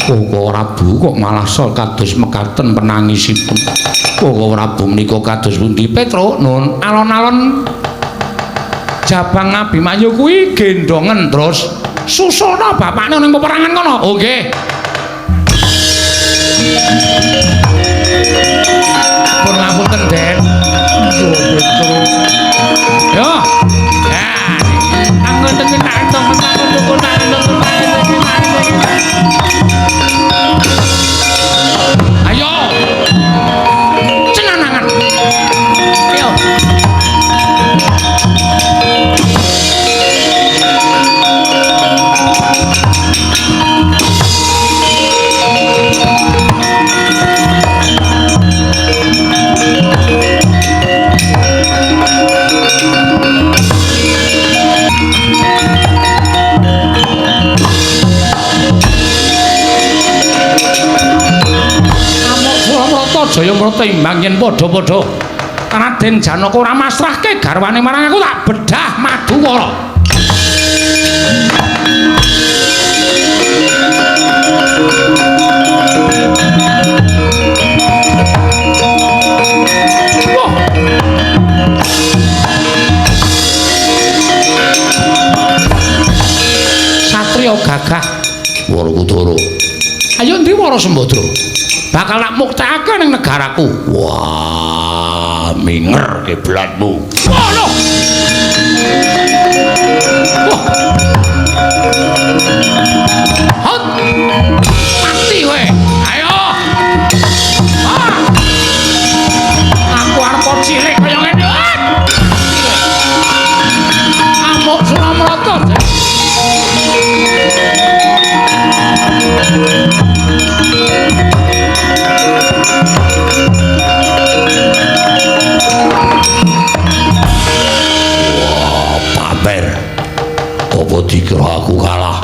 Koko Prabu kok malah sol kados mekaten penangisipun. Koko Prabu menika kados pundi Petruk? Nun alon-alon jabang Abimanyu kuwi gendongen terus susana bapakne ning peperangan kono. Oh nggih. Pun ngapunten, Den. Yo Petruk. Yo. Ya. Ayo. Cenanangan. Ayo. Jaya Mrata imbang yen padha-padha Raden Janaka ora masrahke garwane marang aku tak bedah Madukara. Wah. Satria gagah Werkudara. Ayo ndi Wara Sembadra? Bakal tak muktekake ning negaraku. Wah, minger kiblatmu. Ngono. Wah. Hot. Mati kowe. Ayo. Ah. Aku arep cilik kaya ngene. Amuk Suramrata. Wah, pamer. Apa dikira aku kalah?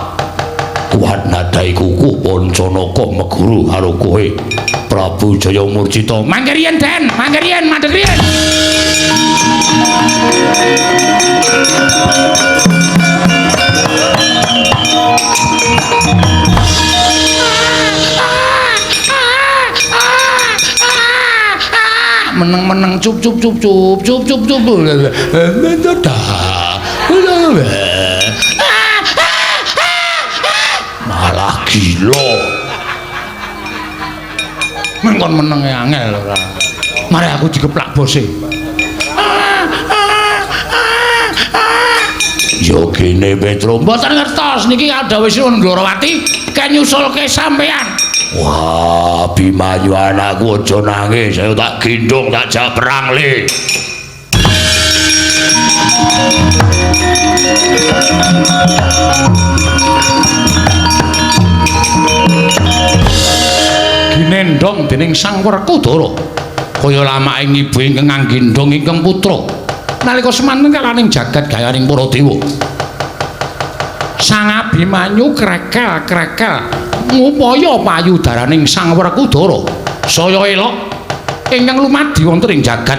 Kuat nadai kuku Pancanaka meguru karo kowe Prabu Jaya Murcita. Mangke riyen, Den, mangke riyen, mandeg riyen. Meneng-meneng cup cup cup cup cup cup cup. Malah gila. Mengkon menenge angel ora. Mari aku dikeplak bose. Yo gene Petro, mboten ngertos niki dawuh Sinuwun Ndorowati ken nyusulke sampean. Wah, Abimanyu anakku aja nangis, ayo tak gendong tak jak perang le. Ginendhong dening Sang Werkudara. Kaya lamaking ibu ingkang nggendhong ingkang putra. Nalika semanten kalaning jagat gayaning para dewa. Sang Abimanyu krekel-krekel ngupaya payudaraning Sang Werkudara saya elok ingkang lumadi wonten ing jagat.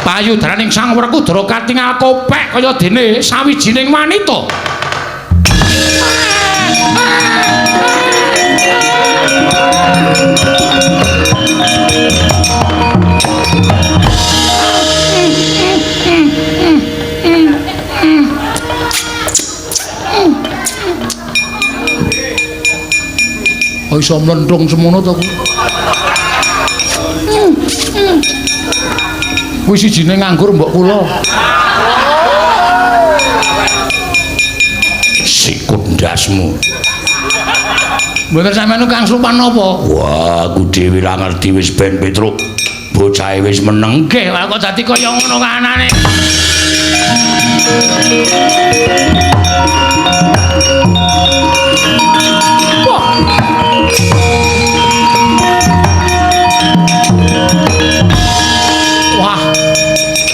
Payudaraning Sang Werkudara katingal kopek kaya dene sawijining wanita. Oh, iso mlenthung semono to ku. Kuwi sijine nganggur mbok kula. Sikut ndasmu. Mboten sampeyan kang supan napa? Wah, aku dhewe ra ngerti wis ben Petruk. Bocahe wis meneng. Nggih, kok dadi kaya ngono kahanane. Wah. Wah.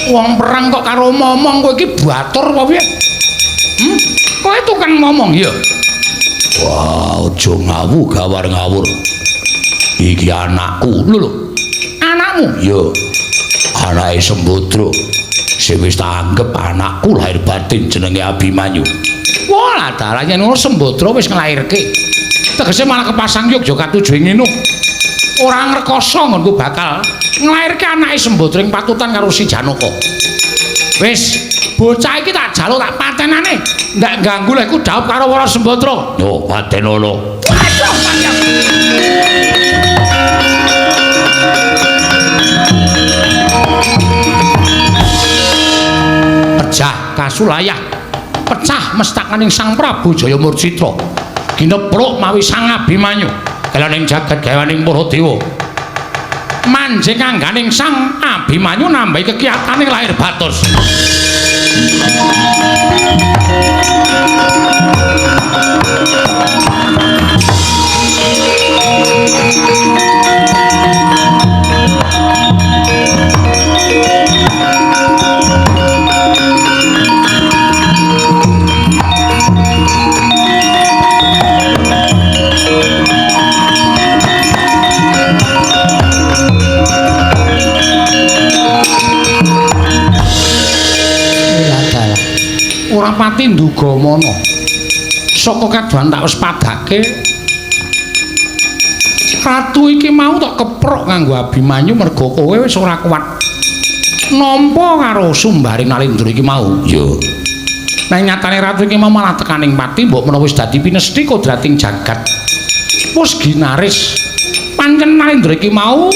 Wong perang kok karo momong kowe iki batur apa piye? Kowe tukang momong ya? Wah, aja ngawu gawar ngawur. Iki anakku. Lho lho. Anakmu? Ya. Anake Sembadra. Sing wis tak anggep anakku lahir batin jenenge Abimanyu. Wah, lah dalah yen ngono Sembadra wis nglairke. Tegese malah kepasang yogya katuju ing ngene. Ora ngrekoso nggonku bakal nglairke anake Sembadra ing patutan karo si Janaka. Wis, bocah iki tak jaluk tak patenane. Ndak ganggu lek ku dhaup karo Wara Sembadra. Yo, patenono. Waduh, panjang. Pecah kasulayah. Pecah mestakaning Sang Prabu Jayamurcitra. Ginepruk mawi Sang Abimanyu. Kelaning jagat gawaning para dewa. Manjing angganing Sang Abimanyu nambahi kekiyatane lahir batos. Ora pati nduga mana. Saka kaduhan tak wis padake. Ratu iki mau tak keprok nganggo Abimanyu merga kowe wis ora kuat nampa karo sumbaring Nalindra iki mau. Ya. Nang nyatane ratu iki mau malah tekaning pati mbok menawa wis dadi pinesthi kodrating jagat. Wis ginaris. Pancen Nalindra iki mau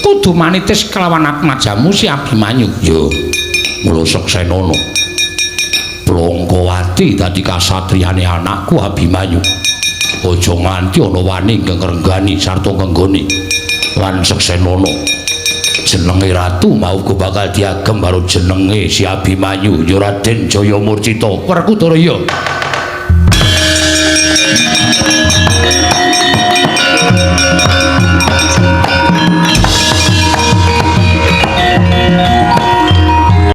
kudu manitis kelawan atmajamu si Abimanyu. Ya. Mula seksenono. Blongkowati dadi kasatriyane anakku Abimanyu. Aja nganti ana wani ingkang ngrenggani sarta ngenggoni. Lan seksenono. Jenenge ratu mau uga bakal diagem karo jenenge si Abimanyu ya Raden Jayamurcita. Werkudara ya.